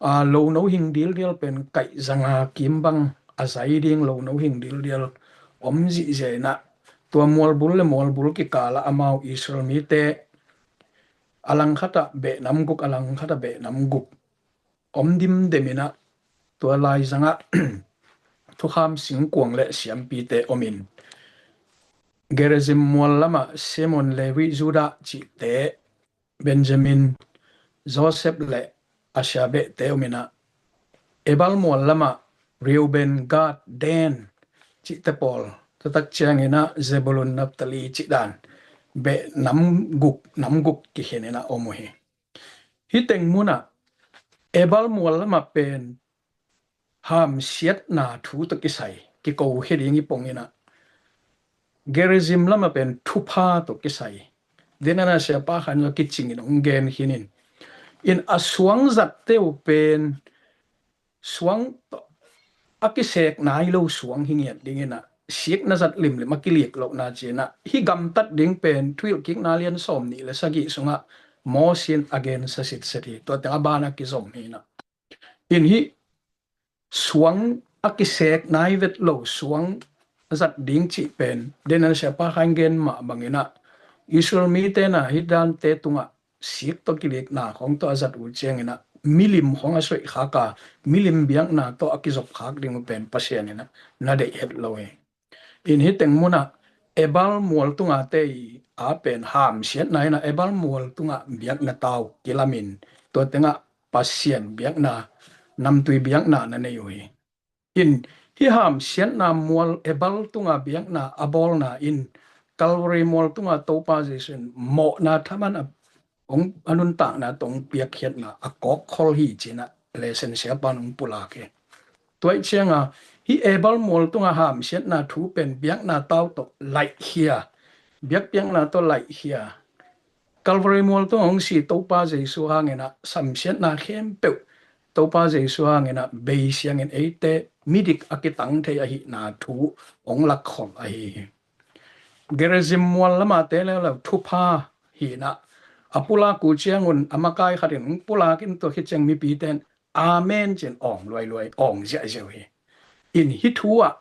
a lono hing dildial pen kaih zanga kim bang a zai ding lono hing dildial om zihzia inah tua mual bul le mual bul kikalah amau Israel mite a langkhatah behnam guk a langkhatah behnam guk om dimdem inah tua laizangah thukham singkuang le siampite omin Gerizim mual lamah Simon, Levi, Judah cihte, Benjamin, Joseph le Asha behte om inah Ebal mual lamah Reuben, Gad, Dan cihte pawl, tuatak cianginah Zebulun, Naphtali cihdan beh nam guk nam guk kikhen inah om uh hi. Hih teng munah Ebal mual lamah pen hamsiatna thu tawh kisai kikokhia ding i pong inah Gerizim lamah pen thupha tawh kisai. Denana siapa khan a kicingin hong gen khinin in a suang zatte uh pen suang a kisek nai lo suang hi ngiat dinginah sikna zat limlim a kilik lohna cinah hih gamtat ding pen Thuhilhkikna lian sawm nih le sagih sungah Moses in a gensa sitset hi. Tua teng a ban a kizom hinah in hih suang a kisek nai vet lo suang zat ding cih pen Daniel siapa khan gen mah banginah Israel mite na hih dante tungah sik tawh kilikna khawng tawh a zat uh cianginah milim khawng a soih khak a milim biakna tawh a kizop khak ding uh pen Pasian inah na deih het lo hi. In hih teng munah Ebal mual tunga te i a pen hamsiatna ina Ebal mual tunga biakna tau kilamin tua tengah Pasian biakna, namtui biakna na nei uh hi. In hih hamsiatna mual Ebal tunga biakna a bawlna in Calvary mual tunga Topa Jesu in mawhna thaman a hong a nuntakna tawh hong piakkhiatna a kawkkhol hi cina lesson siapa in hong pulak hi. Tua ih cianga hih Ebal mual tunga hamsiatna thu pen biakna tau tawh laihkhia, biakpiakna tawh laihkhia. Calvary mual tunga hong si Topa Jesu hangina samsiatna khempeuh Topa Jesu hangina beisiangin eite midik a kitang thei ahihna thu hong lakkhol ahi hi. Gerizim mual lama te leuleu thupha hihna a pulak uh ciangun a makai khatin hong pulakin tua khit ciang mipite in Amen cin awng luailuai awng ziahziau hi. In hih thu ah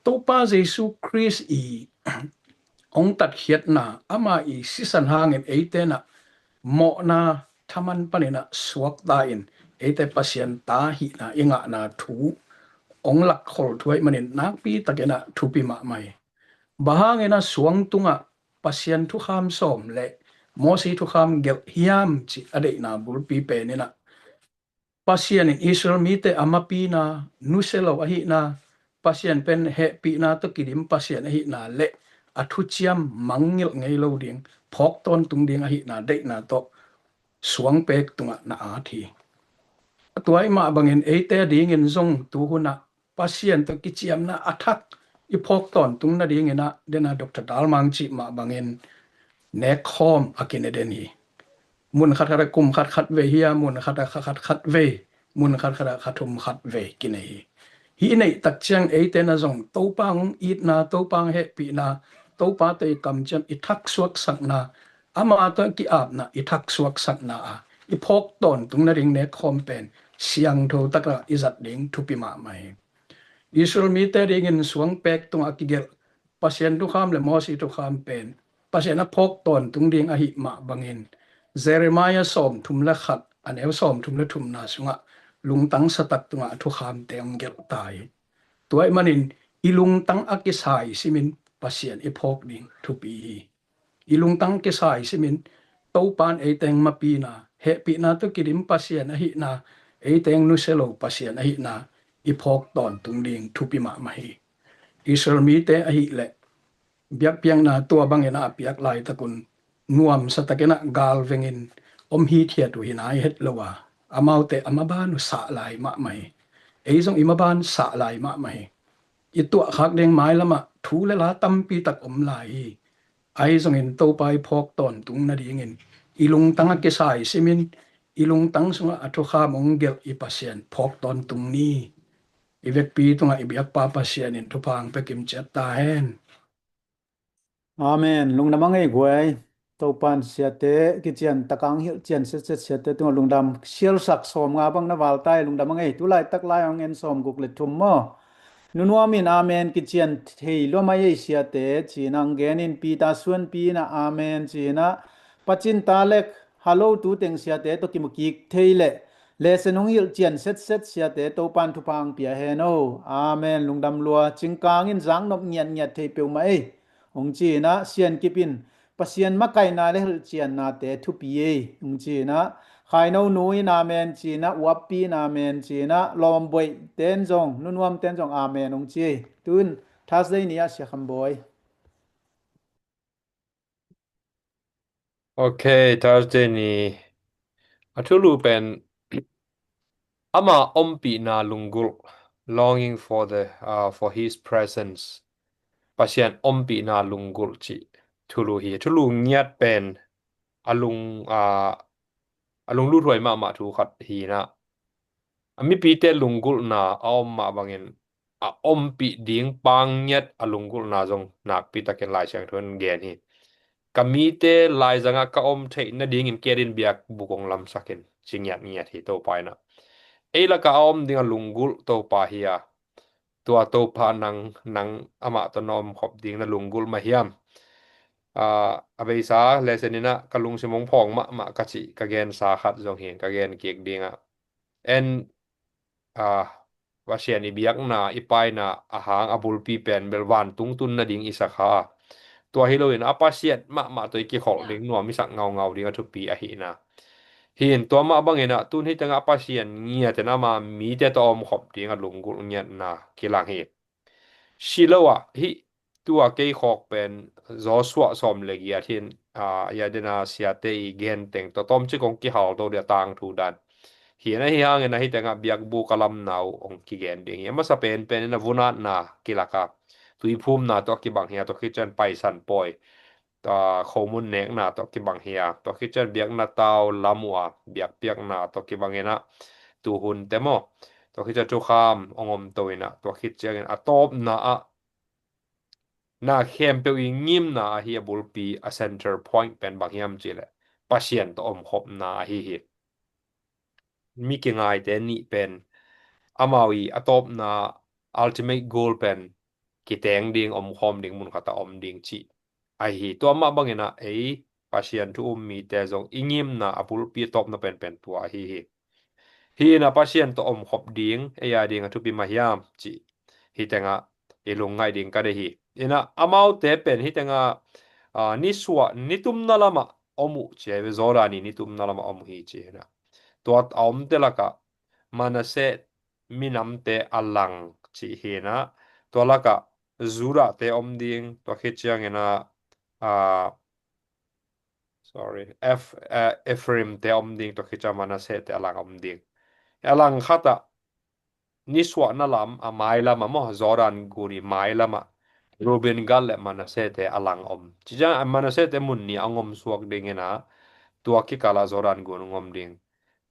Topa Jesu Khrist i hong tatkhiatna ama i sisan hangin eite na mawhna thaman paninah suakta in eite Pasian ta hihna i ngahna thu hong lakkhol thu aih manin nakpi takinah thupi mahmah hi. Bang hangin a suang tungah Pasian thukham sawm le Mosi thukham gelh hiam cih a deihna bulpi peninah Pasian in Israel mite a mapina, nusia lo ahihna, Pasian pen hehpihna tawh kidim Pasian ahihna le a thuciam mangngilh ngei lo ding, phawk tawntung ding ahihna deihna tawh suangpek tungah na at hi. Tua ih mah bangin eite adingin zong tuhunah Pasian tawh kiciamna a thak i phawk tawntung nadinginah dena Doctor Dalmang cih mah bangin nekkhawm a kine den hi. Mun khatkhat a kum khatkhat vei hi a, mun khat a kha khatkhat vei, mun khatkhat a kha thum khat vei kinei hi. Hih neih tak ciang eite na zong Topa hong itna, Topa hong hehpihna, Topa tawh i kamciam i thaksuaksakna, ama tawh ki-apna i thaksuaksakna a i phawk tawntung nading nekkhawm pen siangtho takah i zat ding thupi mahmah hi. Israel mite dingin suangpek tungah a kigelh Pasian thukham le Mosi thukham pen Pasian a phawk tawntung ding ahih mah bangin Jeremiah sawmthum le khat a neu sawmthum le thumna sungah lungtang satak tungah a thukhamte hong gelh ta hi. Tua ih manin i lungtang a kisai simin Pasian i phawk ding thupi hi. I lungtang kisai simin Topan eiteng mapina, hehpihna tawh kidim Pasian ahihna, eiteng nusia lo Pasian ahihna i phawk tawntung ding thupi mahmah hi. Israel mite ahih leh biakpiakna tua bangin a piak laitakun nuamsa takinah galvengin om hithiat uh hi nai het lo a, amaute a maban uh sah lai mahmah hi. Ei zong i maban sah lai mahmah hi. I tuahkhak ding mailamah thu le la tampi tak om lai hi. Ahi zongin Topa i phawk tawntung nadingin i lungtang a kisai simin i lungtang sungah a thukham hong gelh i Pasian phawk tawntung ni. I vekpi tungah i biakpa Pasian in thupha hong pia kimciat ta hen. Amen. Lungdam a ngei guai. Topan siate kician takang hilh cian setset siate tungah lungdam. Sialsak sawm nga bang na valtai lungdam a ngei. Tulaitak lai hong en sawm guk le thum maw? Nunuam in amen kician thei lua mai ei siate cinah hong gen in Peter suanpi inah amen cinah pacin ta lek halo tu teng siate tawh kimu kik thei leh lesen hong hilh cian setset siate Topan thupha hong pia hen o. Amen. Lungdam lua. Cingkang in zaknop ngiatngiat thei peuhmah ei. Hong ci inah Sian Kip in Pasian makaihna le hilhciannate thupi ei. Hong ci inah Khaino nu in amen ci inah, Uappi in amen ci inah, Lawmboih ten zong, Nunuam ten zong amen hong ci ei. Tun Thursday ni ah Sia Kham Bawi. Ok, Thursday ni a thulu pen ama ompihna lunggulh, longing for the, uh, for his presence. Pasian ompihna lunggulh cih thulu hi. Thulu ngiat pen a lung, uh, a lunglut huai mahmah thu khat hi inah a mipite lunggulhna a om mah bangin a ompih ding pang ngiat a lunggulhna zong nakpi takin Lai Siangtho in gen hi. Ka mite laizangah ka om theih nadingin kiat in biakbuk hong lamsak in ci ngiatngiat hi Topa inah. Ei lakah a om ding a lunggulh Topa hi a, tua Topa nang, nang amah tawh na omkhop ding na lunggulh mah hiam? Ah, a beisa lesen inah ka lungsim hong phawng mahmah ka cih ka gensa khat zong hi, ka gen kik dingah. En, ah, Pasian i biakna, i paina a hang a bulpi pen bel vantung tun nading i sakha. Tua hi loin a Pasian mahmah tawh i kikholh ding nuam i sak ngaungau ding a thupi ahihna. Hi in tua mah bangin ah tun hi tengah Pasian ngiat in ama mite tawh a omkhop ding a lunggulh ngiatna kilang hi. Shiloh ah hih tua kei khawk pen Joshua sawm le giat hi in, ah, ya dena siate i gen teng tawh tawmcik hong kihal to ding a tangthu dan. Hi in ahi hangin ahi tengah biakbuk a lamna uh hong kigen ding hi. A masa penpen in a vunatna kilak a, tuiphumna tawh kibang hi a, tua khit ciang paisan pawi, tua khomun nekna tawh kibang hi a, tua khit ciang biakna tau lam uh a biakpiakna tawh kibang in ah tuhun te maw, tua khit ciang thukham hong om to in ah, tua khit ciangin a tawpna ah na khempeuh i ngimna ahi a bulpi a center point pen bang hiam cih leh Pasian tawh omkhopna ahi hi. Mi kingaite nih pen amau i a tawpna ultimate goal pen kiteng ding, omkhawm ding, mun khat a om ding cih ahi hi. Tua mah bangin ah ei Pasian thu um mite zong i ngimna a bulpi a tawpna penpen tua ahi hi. Hi in ah Pasian tawh omkhop ding ei a ding a thupi mah hiam cih hi tengah i lungngaih ding ka deih hi. In ah amaute pen hi tengah, ah, nisuah nitumna lamah om uh ci a hi ve, Jordan i nitumna lamah om uh hi ci hi in ah. Tua a omte lakah Manasseh minamte a lang cih hi in ah, tua lakah Judahte om ding, tua khit ciangin ah, ah, sorry, Eph-, eh, Ephraimte om ding, tua khit ciang Manassehte a lang om ding. A lang khatah nisuahna lam a mailam ah maw, Jordan gun i mailam ah Reuben gal le Manassehte a lang om. Ci ciang a Manassehte mun nih a hong om suak ding in ah, tua kikal ah Jordan gun hong om ding.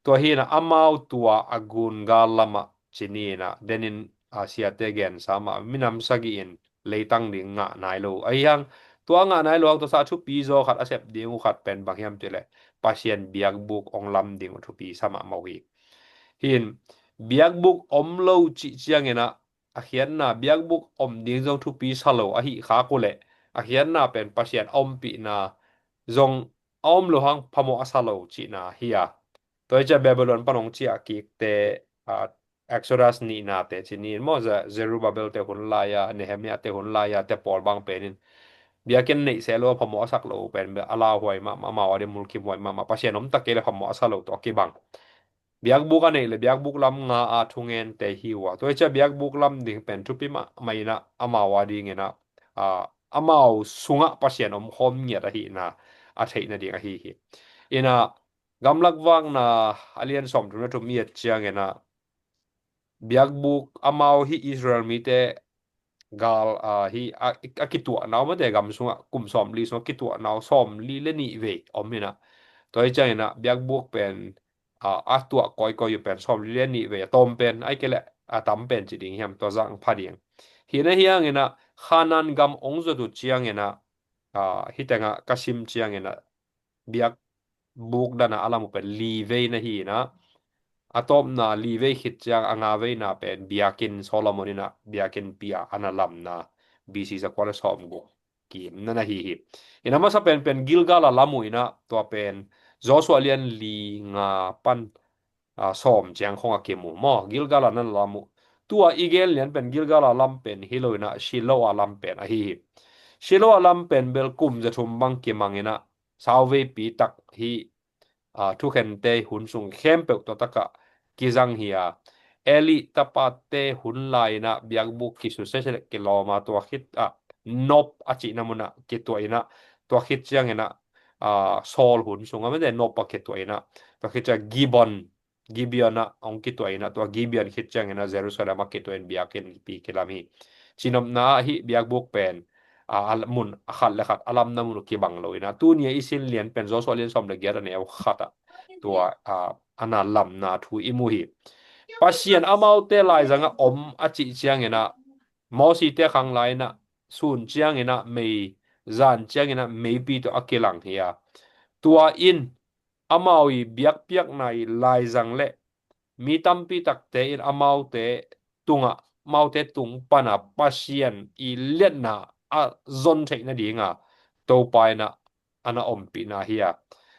Tua hi in ah amau tua a gun gal lamah ci ni in ah, den in a siate gensa mah minam sagih in leitang ding ngah nai lo. Ahi hang tua ngah nai lo hang tua sa thupi zaw khat a sep ding uh khat pen bang hiam cih leh Pasian biakbuk hong lam ding uh thupi sa mahmah uh hi. Hi in biakbuk om lo cih ciangin ah a khiatna biakbuk om ding zong thupi sa lo ahi khak uh leh a khiatna pen Pasian a ompihna zong a om lo hang phamawh a sa lo cihna hi a. Tua hi ciah Babylon pan hong ciah kikte, ah, Exodus nihnate ci ni in maw, Ze-, Zerubbabel te hun lai-a, Nehemiah te hun lai-a te pawl bang pen in biakinn neih seh lo a phamawh a sak lo pen bel a lauhuai mahmah, amau a ding mulkimhuai mahmah, Pasian om ta kei le phamawh a sa lo tawh a kibang. Biakbuk a neih le biakbuk lam nga a thungente hi uh a. Tua hi ciah biakbuk lam ding pen thupi mahmah in ah amau a dingin ah, ah, amau sungah Pasian omkhawm ngiat ahihna a theih nading ahi hi. In ah Gamlak Vakna a lian sawmthum le thum i et ciangin ah biakbuk amau hi Israel mite gal, ah, hi a, a kituahna uh mate gam sungah kum sawmli sungah kituahna uh sawmli le nih vei om hi in ah. Tua hi ciangin ah biakbuk pen, ah, a tuah kawikawi uh pen sawmli le nih vei a tawm pen, ahih kei leh a tam pen ci ding hiam, tua zah pha ding. Hi in ahi hangin ah Khanaan gam hong zuat uh ciangin ah, ah, hi tengah ka sim ciangin ah biakbuk dan a a lam uh pen li vei na hi in ah, a tawpna li vei khit ciang a nga veina pen biakinn Solomon in ah biakinn pia a na lamna B C zakua le sawmguk kim na na hi hi. In a masa penpen Gilgal a lam uh in ah tua pen Joshua lian li nga pan, ah, sawm ciang khong a kim uh maw, Gilgal a na lam uh. Tua i gen lian pen Gilgal a lam pen hi lo in ah Shiloh a lam pen ahi hi. Shiloh a lam pen bel kum za thum bang kimang in ah sauveipi tak hi, ah, thukhente hun sung khempeuh tua takah kizang hi a. Eli tapate hun lai in ah biakbuk kisusia seh kilawm a, tua khit ah Nob a cihna munah kituah in ah, tua khit ciangin ah, ah, Saul hun sungah mete Nob a kituah in ah, tua khit ciang Gibeon, Gibeon ah hong kituah in ah, tua Gibeon khit ciangin ah Jerusalem a kituah in biakinn pi kilam hi. Cinopna ah hih biakbuk pen, ah, a mun a khat le khat a lamna mun uh kibang lo in ah, tuni a i sin lian pen Joshua lian sawm le giat a neu khat ah tua, ah, a na lamna thu i mu hi. Pasian amaute laizangah om a cih ciangin ah, Mosite khang lai in ah sun ciangin ah mei, zan ciangin ah meipi tawh a kilang hi a. Tua in amau i biakpiakna i laizang le mi tampi takte in amaute tungah, amaute tung pana Pasian i liatna a zon theih nadinga Topa in ah a na ompihna hi a.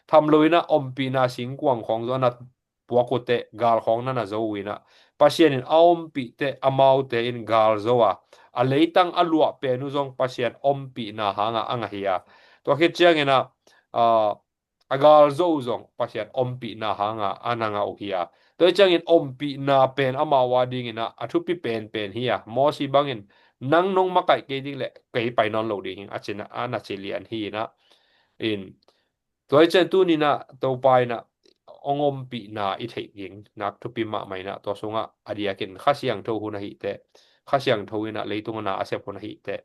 Tham lo in ah ompihna singkuang khawng zong a na puak uh teh gal khawng na na zo uh in ah, Pasian in a ompih teh amaute in gal zo a, a leitang a luah pen uh zong Pasian ompihna hangah a ngah hi a, tua khit ciangin ah, ah, a galzo uh zong Pasian ompihna hangah a na ngah uh hi a. Tua hi ciangin ompihna pen amau a dingin ah a thupi penpen hi a. Mosi bangin nang nong makaih kei ding leh kei pai nawn lo ding hi a cin ah, a na ci lian hi in ah. In, tua hi ciang tuni in ah Topa in ah hong ompihna i theih ding nak thupi mahmah in ah, tua sungah a diakin Kha Siangtho hun ahih teh, Kha Siangtho in ah leitung a na a sep hun ahih teh,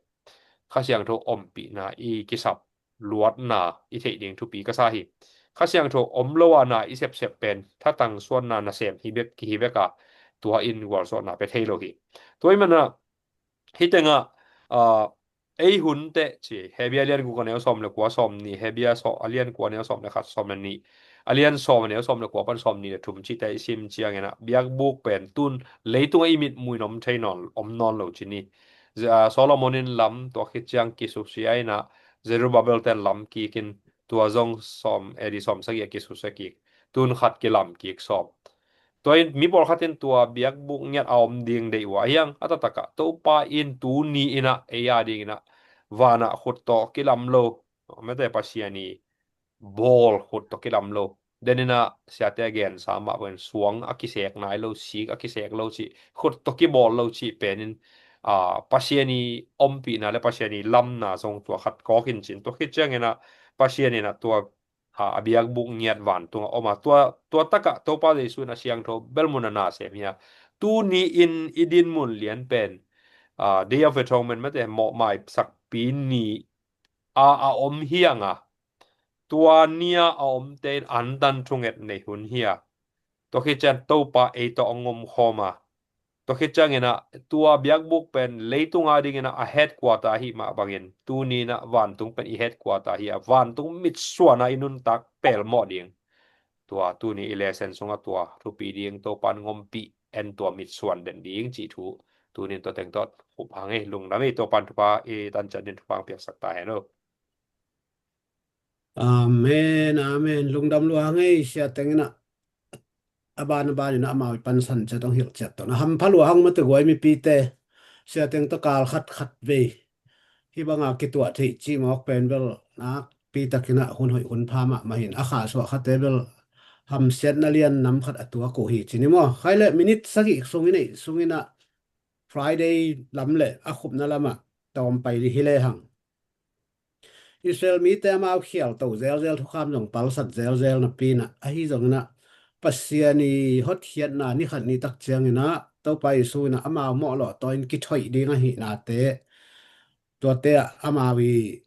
Kha Siangtho ompihna i kisap luatna i theih ding thupi ka sa hi. Kha Siangtho om lo a na i sepsep pen thatang suanna nasem hi bek, kihi bek a, tua in gualzawhna pia thei lo hi. Tua hi man ah, hih tengah, ah, ei hun teh ci, Hebia a lian guk a neu sawm le kua, sawm nih, Hebia saw-, a lian kua a neu sawm le khat, sawm le nih, a lian sawm a neu sawm le kua pan sawm nih le thum cihte i sim ciangin ah, biakbuk pen tun leitungah i mitmuh in om thei nawn, om nawn lo ci ni. Ze-, ah, Solomon in lam, tua khit ciang kisusia in ah, Zerubbabel ten lam kik in, tua zong sawm, A D sawm sagih a kisusia kik, tun khat kilam kik sawm. Tua in mi pawlkhat in tua biakbuk ngiat a om ding deih uh a, hiang a taktak ah Topa in tuni in ah ei a dingin ah vanah khut tawh kilam lo, mate Pasian i bawl khut tawh kilam lo. Den in ah siate a gensa mah bangin suang a kisek nai lo, sik a kisek lo cih, khut tawh kibawl lo cih pen in, ah, Pasian i ompihna le Pasian i lamna zong tua khat kawk in cin. Tua khit ciangin ah Pasian in ah tua, ah, a biakbuk ngiat vantungah om a, tua, tua takah Topa Jesu in a siangtho belmun a na sem hi a. Tuni in i dinmun lian pen, ah, Day of Atonement, mate, mawhmaisakpi ni a, a om hi ang a, tua ni a a omte in antan thunget nei hun hi a. Tua khit ciang Topa ei tawh hong om khawm a. Tua khit ciangin ah tua biakbuk pen leitung a dingin ah a headquarter ahih mah bangin, tuni in ah vantung pen i headquarter hi a, vantung mitsuan a i nuntak pelmawh ding. Tua tuni i lesson sungah tua thupi ding, Topa in hong ompih en tua mitsuan den ding cih thu, tuni in tua teng tawh khup hang ei, lungdam ei, Topa in thupha i tanciat ding, thupha hong piaksak ta hen aw. Amen, amen. Lungdam lua hang ei, sia teng in ah. A ban a ban in ah amau i pansan ciat hong hilh ciat tawh na hampha lua hang, mate, guai mipite. Sia teng tawh kal khat khat vei hih banga kituah theih cih mawk pen bel nakpi takin ah hun hoih hun pha mahmah hi in, a khahsuah khate bel hamsiatna lian nam khat a tuak uh hi ci ni maw. Khai le minute sagih sung i neih sungin ah Friday lam le a khupna lamah tawm pai dih hi lehang, Israel mite amau khialto zelzel, thukham zong palsat zelzel napi in ah, ahi zongin ah Pasian i hotkhiatna ni khat ni tak ciangin ah Topa Jesu in ah amau mawhlawh tawh in kithoih ding ahihnate, tuate ah amau i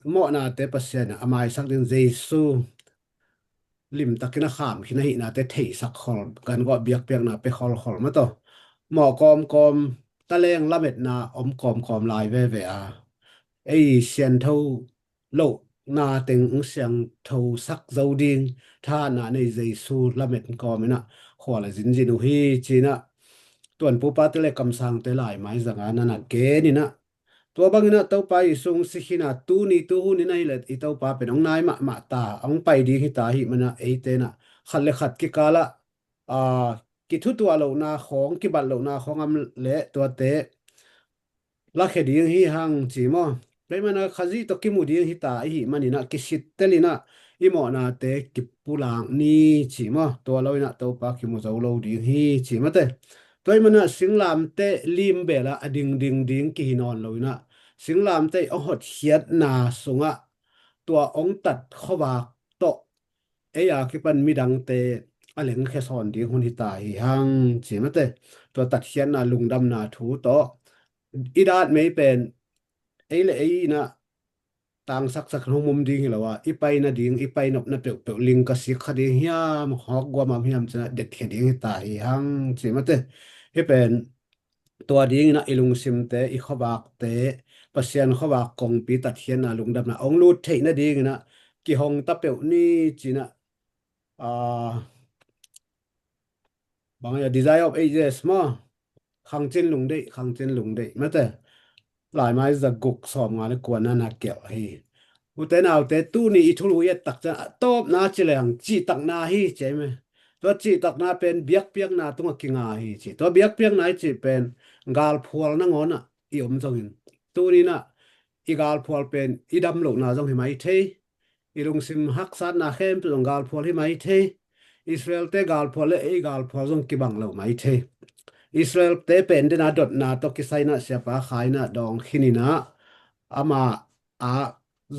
mawhnate Pasian in ah a maisak ding, Jesu limtakin a kham khin ahihnate theisak khol, kan gawh biakpiakna pe kholkhol, mate, mawh kawmkawm, taleng lametna om kawmkawm lai veve a, ei siangtho lohna teng hong siangthosak zo ding thahatna nei Jesu lamet kawmin ah khual a zinzin uh hi ci in ah tuanpupate le kamsangte laimai zanga na na gen in ah, tua bangin ah Topa Jesu hong si khin a, tuni tuhun in ahih leh i Topa pen hong nai mahmah ta, hong pai ding hi ta ahih man ah eite in ah khat le khat kikal ah, aa, kithutuah lohna khawng, kibat lohna khawng om leh tuate lakhia ding hi hang ci maw. Tua ahih man ah Khazih tawh kimu ding hi ta ahih manin ah kisittel in ah i mawhnate kipulak ni ci maw. Tua lo in ah Topa kimu zo lo ding hi ci, mate. Tua ahih man ah singlamteh lim bel ah a dingding ding kihi nawn lo in ah, singlamteh i hong hotkhiatna sungah tua hong tat khuavak tawh ei a kipan midangte a lengkhia sawn ding hun hi ta hi hang ci, mate. Tua tatkhiatna lungdamna thu tawh i datmei pen ei le ei in ah tangsaksak hong mum ding hi lo a, i pai nading, i pai nopna peuhpeuh ling ka sik kha ding hiam, hawk guam am hiam ci in ah detkhia ding hi ta hi hang ci, mate. Hih pen tua dingin ah i lungsimte, i khuavakte, Pasian khuavak kongpi tatkhiatna lungdamna hong lut theih nadingin ah kihong ta peuh ni ci in ah, aa, bang a, Desire of Ages maw, khangcin lungdeih, khangcin lungdeih, mate. Laimai za guk sawmnga le kuana na kial hi. Ute naute, tuni i thulu i et tak ciang a tawpna ci leng cihtakna hi ci ei me. Tua cihtakna pen biakpiakna tungah kinga hi ci. Tua biakpiakna i cih pen galphual nangawn ah i om zongin, tuni-in ah i galphual pen i dam lohna zong hi mai thei. I lungsim haksatna khempeuh zong galphual hi mai thei. Israel-te galphual le ei galphual zong kibang lo mai thei. Israel-te pen den a dotna tawh kisai-in ah siapa Kha in ah dawng khin in ah, ama a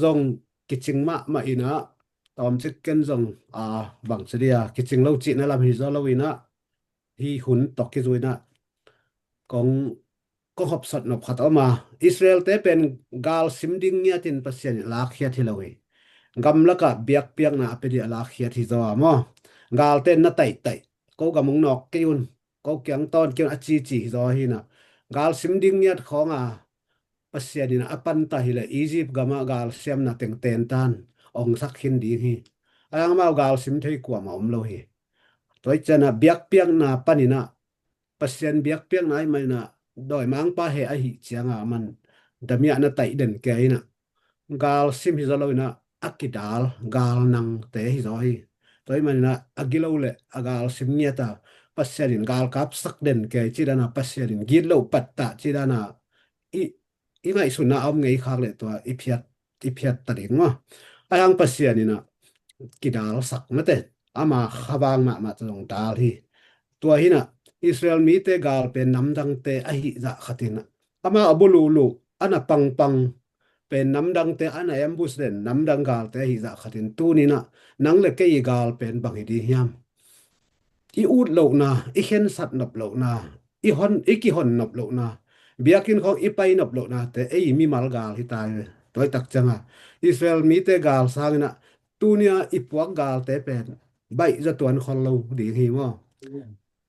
zong kicing mahmah in ah, tawmcik ken zong, a, bangci dia kicing lo cihna lam hi zaw lo in ah, hih hun tawh kizui in ah kong, kong hopsot nop khat a om a. Israel-te pen gal sim ding ngiatin Pasian in a lakkhiat hi lo hi. Gamlakah biakpiakna a pia ding a lakkhiat hi zaw a maw. Galte na taihtaih, ko gam hong nawk kei un, ko kiang tawn kei un a cici hi zaw hi in ah. Gal sim ding ngiat khawng a Pasian in a panta hileh Egypt gamah galsiamna teng tentan ongsak khin ding hi. A, amau galsim thei kuamah om lo hi. Tua hi ciangin ah biakpiakna panin ah, Pasian biakpiakna ahih manin ah, dawimangpa he ahih ciangin ah, aman damiah na taih den kei in ah, galsim hi zaw lo in ah, a kidal galnangte hi zaw hi. Tua ahih manin ah a gilo le a galsim ngiat a, Pasian in galkapsak den kei cih dan a, Pasian in gitloh pattah cih dan a, i, i ngaihsutna a om ngei khak leh tua i phiat, i phiat ta ding maw. Ahi hang Pasian in ah kidalsak mate, ama khavang mahmah tawh zong dal hi. Tua hi in ah Israel mite gal pen namdangte ahih zah khatin ah, ama a buluhluh, a na pangpang pen namdangte, a na ambush den namdang galte ahih zah khatin, tuni-in ah nang le kei i gal pen bang hi ding hiam? I ut lohna, i khensat nop lohna, i hon, i kihon nop lohna, biakinn khawng i pai nop lohnate ei mimal gal hi ta hi ve. Tua hi tak ciangin ah Israel mite gal sangin ah tuni-a i puak galte pen baih zaw tuan khol lo ding hi maw.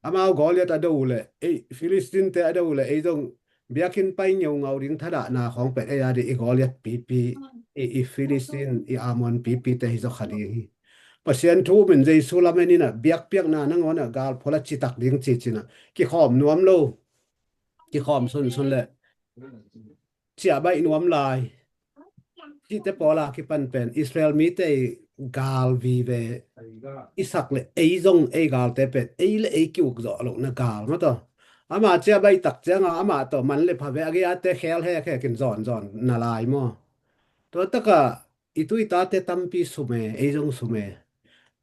Amau Goliath a do uh leh, ei, Philistine-te a do uh leh, ei zong biakinn pai ngeungau ding thadahna khawng pen ei a ding i Goliath pipi, i, i Philistine, i Ammon pipite hi zaw kha ding hi. Pasian thu um in, Jesu lamen in ah biakpiakna nangawn ah galphual a citak ding ci-in ah kikhawm nuam lo. Kikhawm sunsun leh ciah baih nuam lai. Cihte pawl a kipan pen Israel mite i gal vive i sak leh ei zong ei galte pen ei le ei ki-uk zawh lohna gal maw taw. Ama ciah baih tak ciangin amah tawh man le pha ve, a gei-ate khel hekhek in zawnzawn na lai maw. Tua takah i tu i tate tampi sum e, ei zong sum e.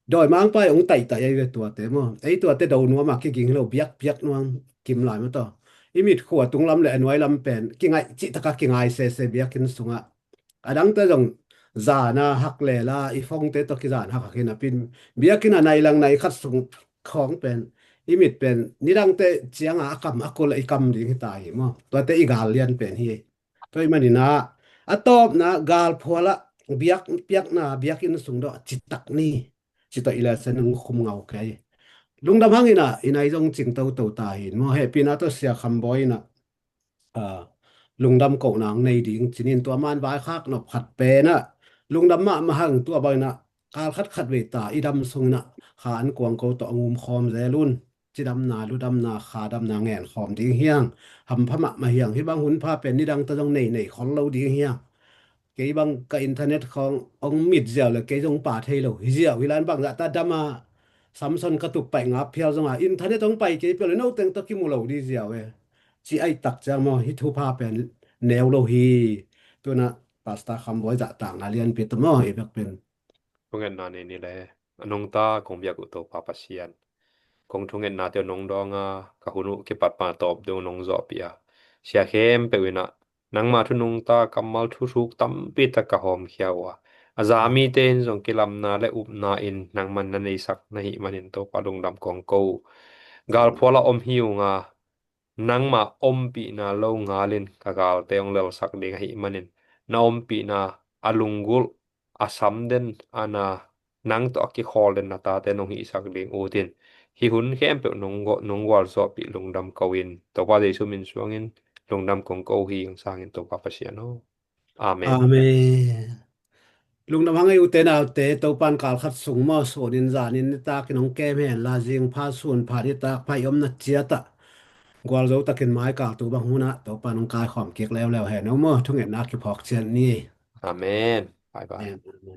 Dawimangpa i hong taihtaih ahi ve tuate maw. Ei tuate do nuam a kiging hi lo, biakpiak nuam kim lai maw taw. I mitkhua tunglam le a nuailam pen kingaih cihtak a kingai sese biakinn sungah. A dangte zong zan a hak lel a, i phone-te tawh kizan hakhak hi napi-in, biakinn a nai lang nai khat sung khawng pen i mit pen nidangte ciangin a kam a kul a i kam ding hi ta hi maw. Tuate i gal lian pen hi. Tua ahih manin ah, a tawpna galphual ah biakpiakna biakinn sung dawh citak ni. Ci tawh i lesson hong khum ngau kei. Lungdam hang in ah, i nai zong cing toto ta hi in maw. Hehpihna tawh Sia Kham Bawi in ah, a, lungdam kohna hong nei ding ci-in, tua man vaikhak nop khat pen ah, lungdam mahmah hang, tua bang in ah kal khat khat vei ta i dam sung in ah kha an kuang ko tawh hong umkhawm zel un. Cidamna, ludamna, khadamna ngenkhawm ding hi hang. Hampha mahmah hi hang. Hih bang hunpha pen nidang ta zong nei nei khol lo ding hi hang. Kei bang ka internet khawng hong mit ziau le kei zong pa thei lo. Hi ziau hi lan bangzah ta dam a, Samson ka tup paih ngap phial zong a, internet hong pai kei peuh le no teng tawh kimu lo ding ziau e. Ci ahih tak ciang maw, hih thupha pen neu lo hi. Tu-in ah Pastor Kham Bawi zahtakna lianpi tawh maw, i bek pen. Thungetna nei ni le, a nungta kong biak uh Topa Pasian, kong thungetnate uh nong dawng a, ka hun uh kipat pan a tawp dong nong zawhpih a, sia khempeuh in ah nangma thu nungta kammal thuthuk tampi tak ka hawmkhia uh a, a za mite in zong kilamna le upna in nangman na neisak na hih manin Topa lungdam kong ko uh. Galphual a om hi ung a, nangma ompihna lo ngalin ka galte hong lelsak ding ahih manin, na ompihna a lunggulh, a samden, a na, nang tawh a kikhawl den na tate nong hihsak ding utin, hih hun khempeuh nong gual, nong gualzawhpih lungdam ko-in, Topa Jesu min suangin lungdam kong ko hi hong sangin Topa Pasian aw. Amen. Amen. Lungdam hang ei ute naute, Topa in kal khat sung maw, sunin zanin nitakin hong kem hen la, zing pha sun pha nitak pha i omna ciat ah gualzo takin mai kal tu bang hun ah Topa in hong kaikhawm kik leuleu hen aw maw, thungetna kiphawk ciat ni. Amen. Bye bye. Amen. Amen.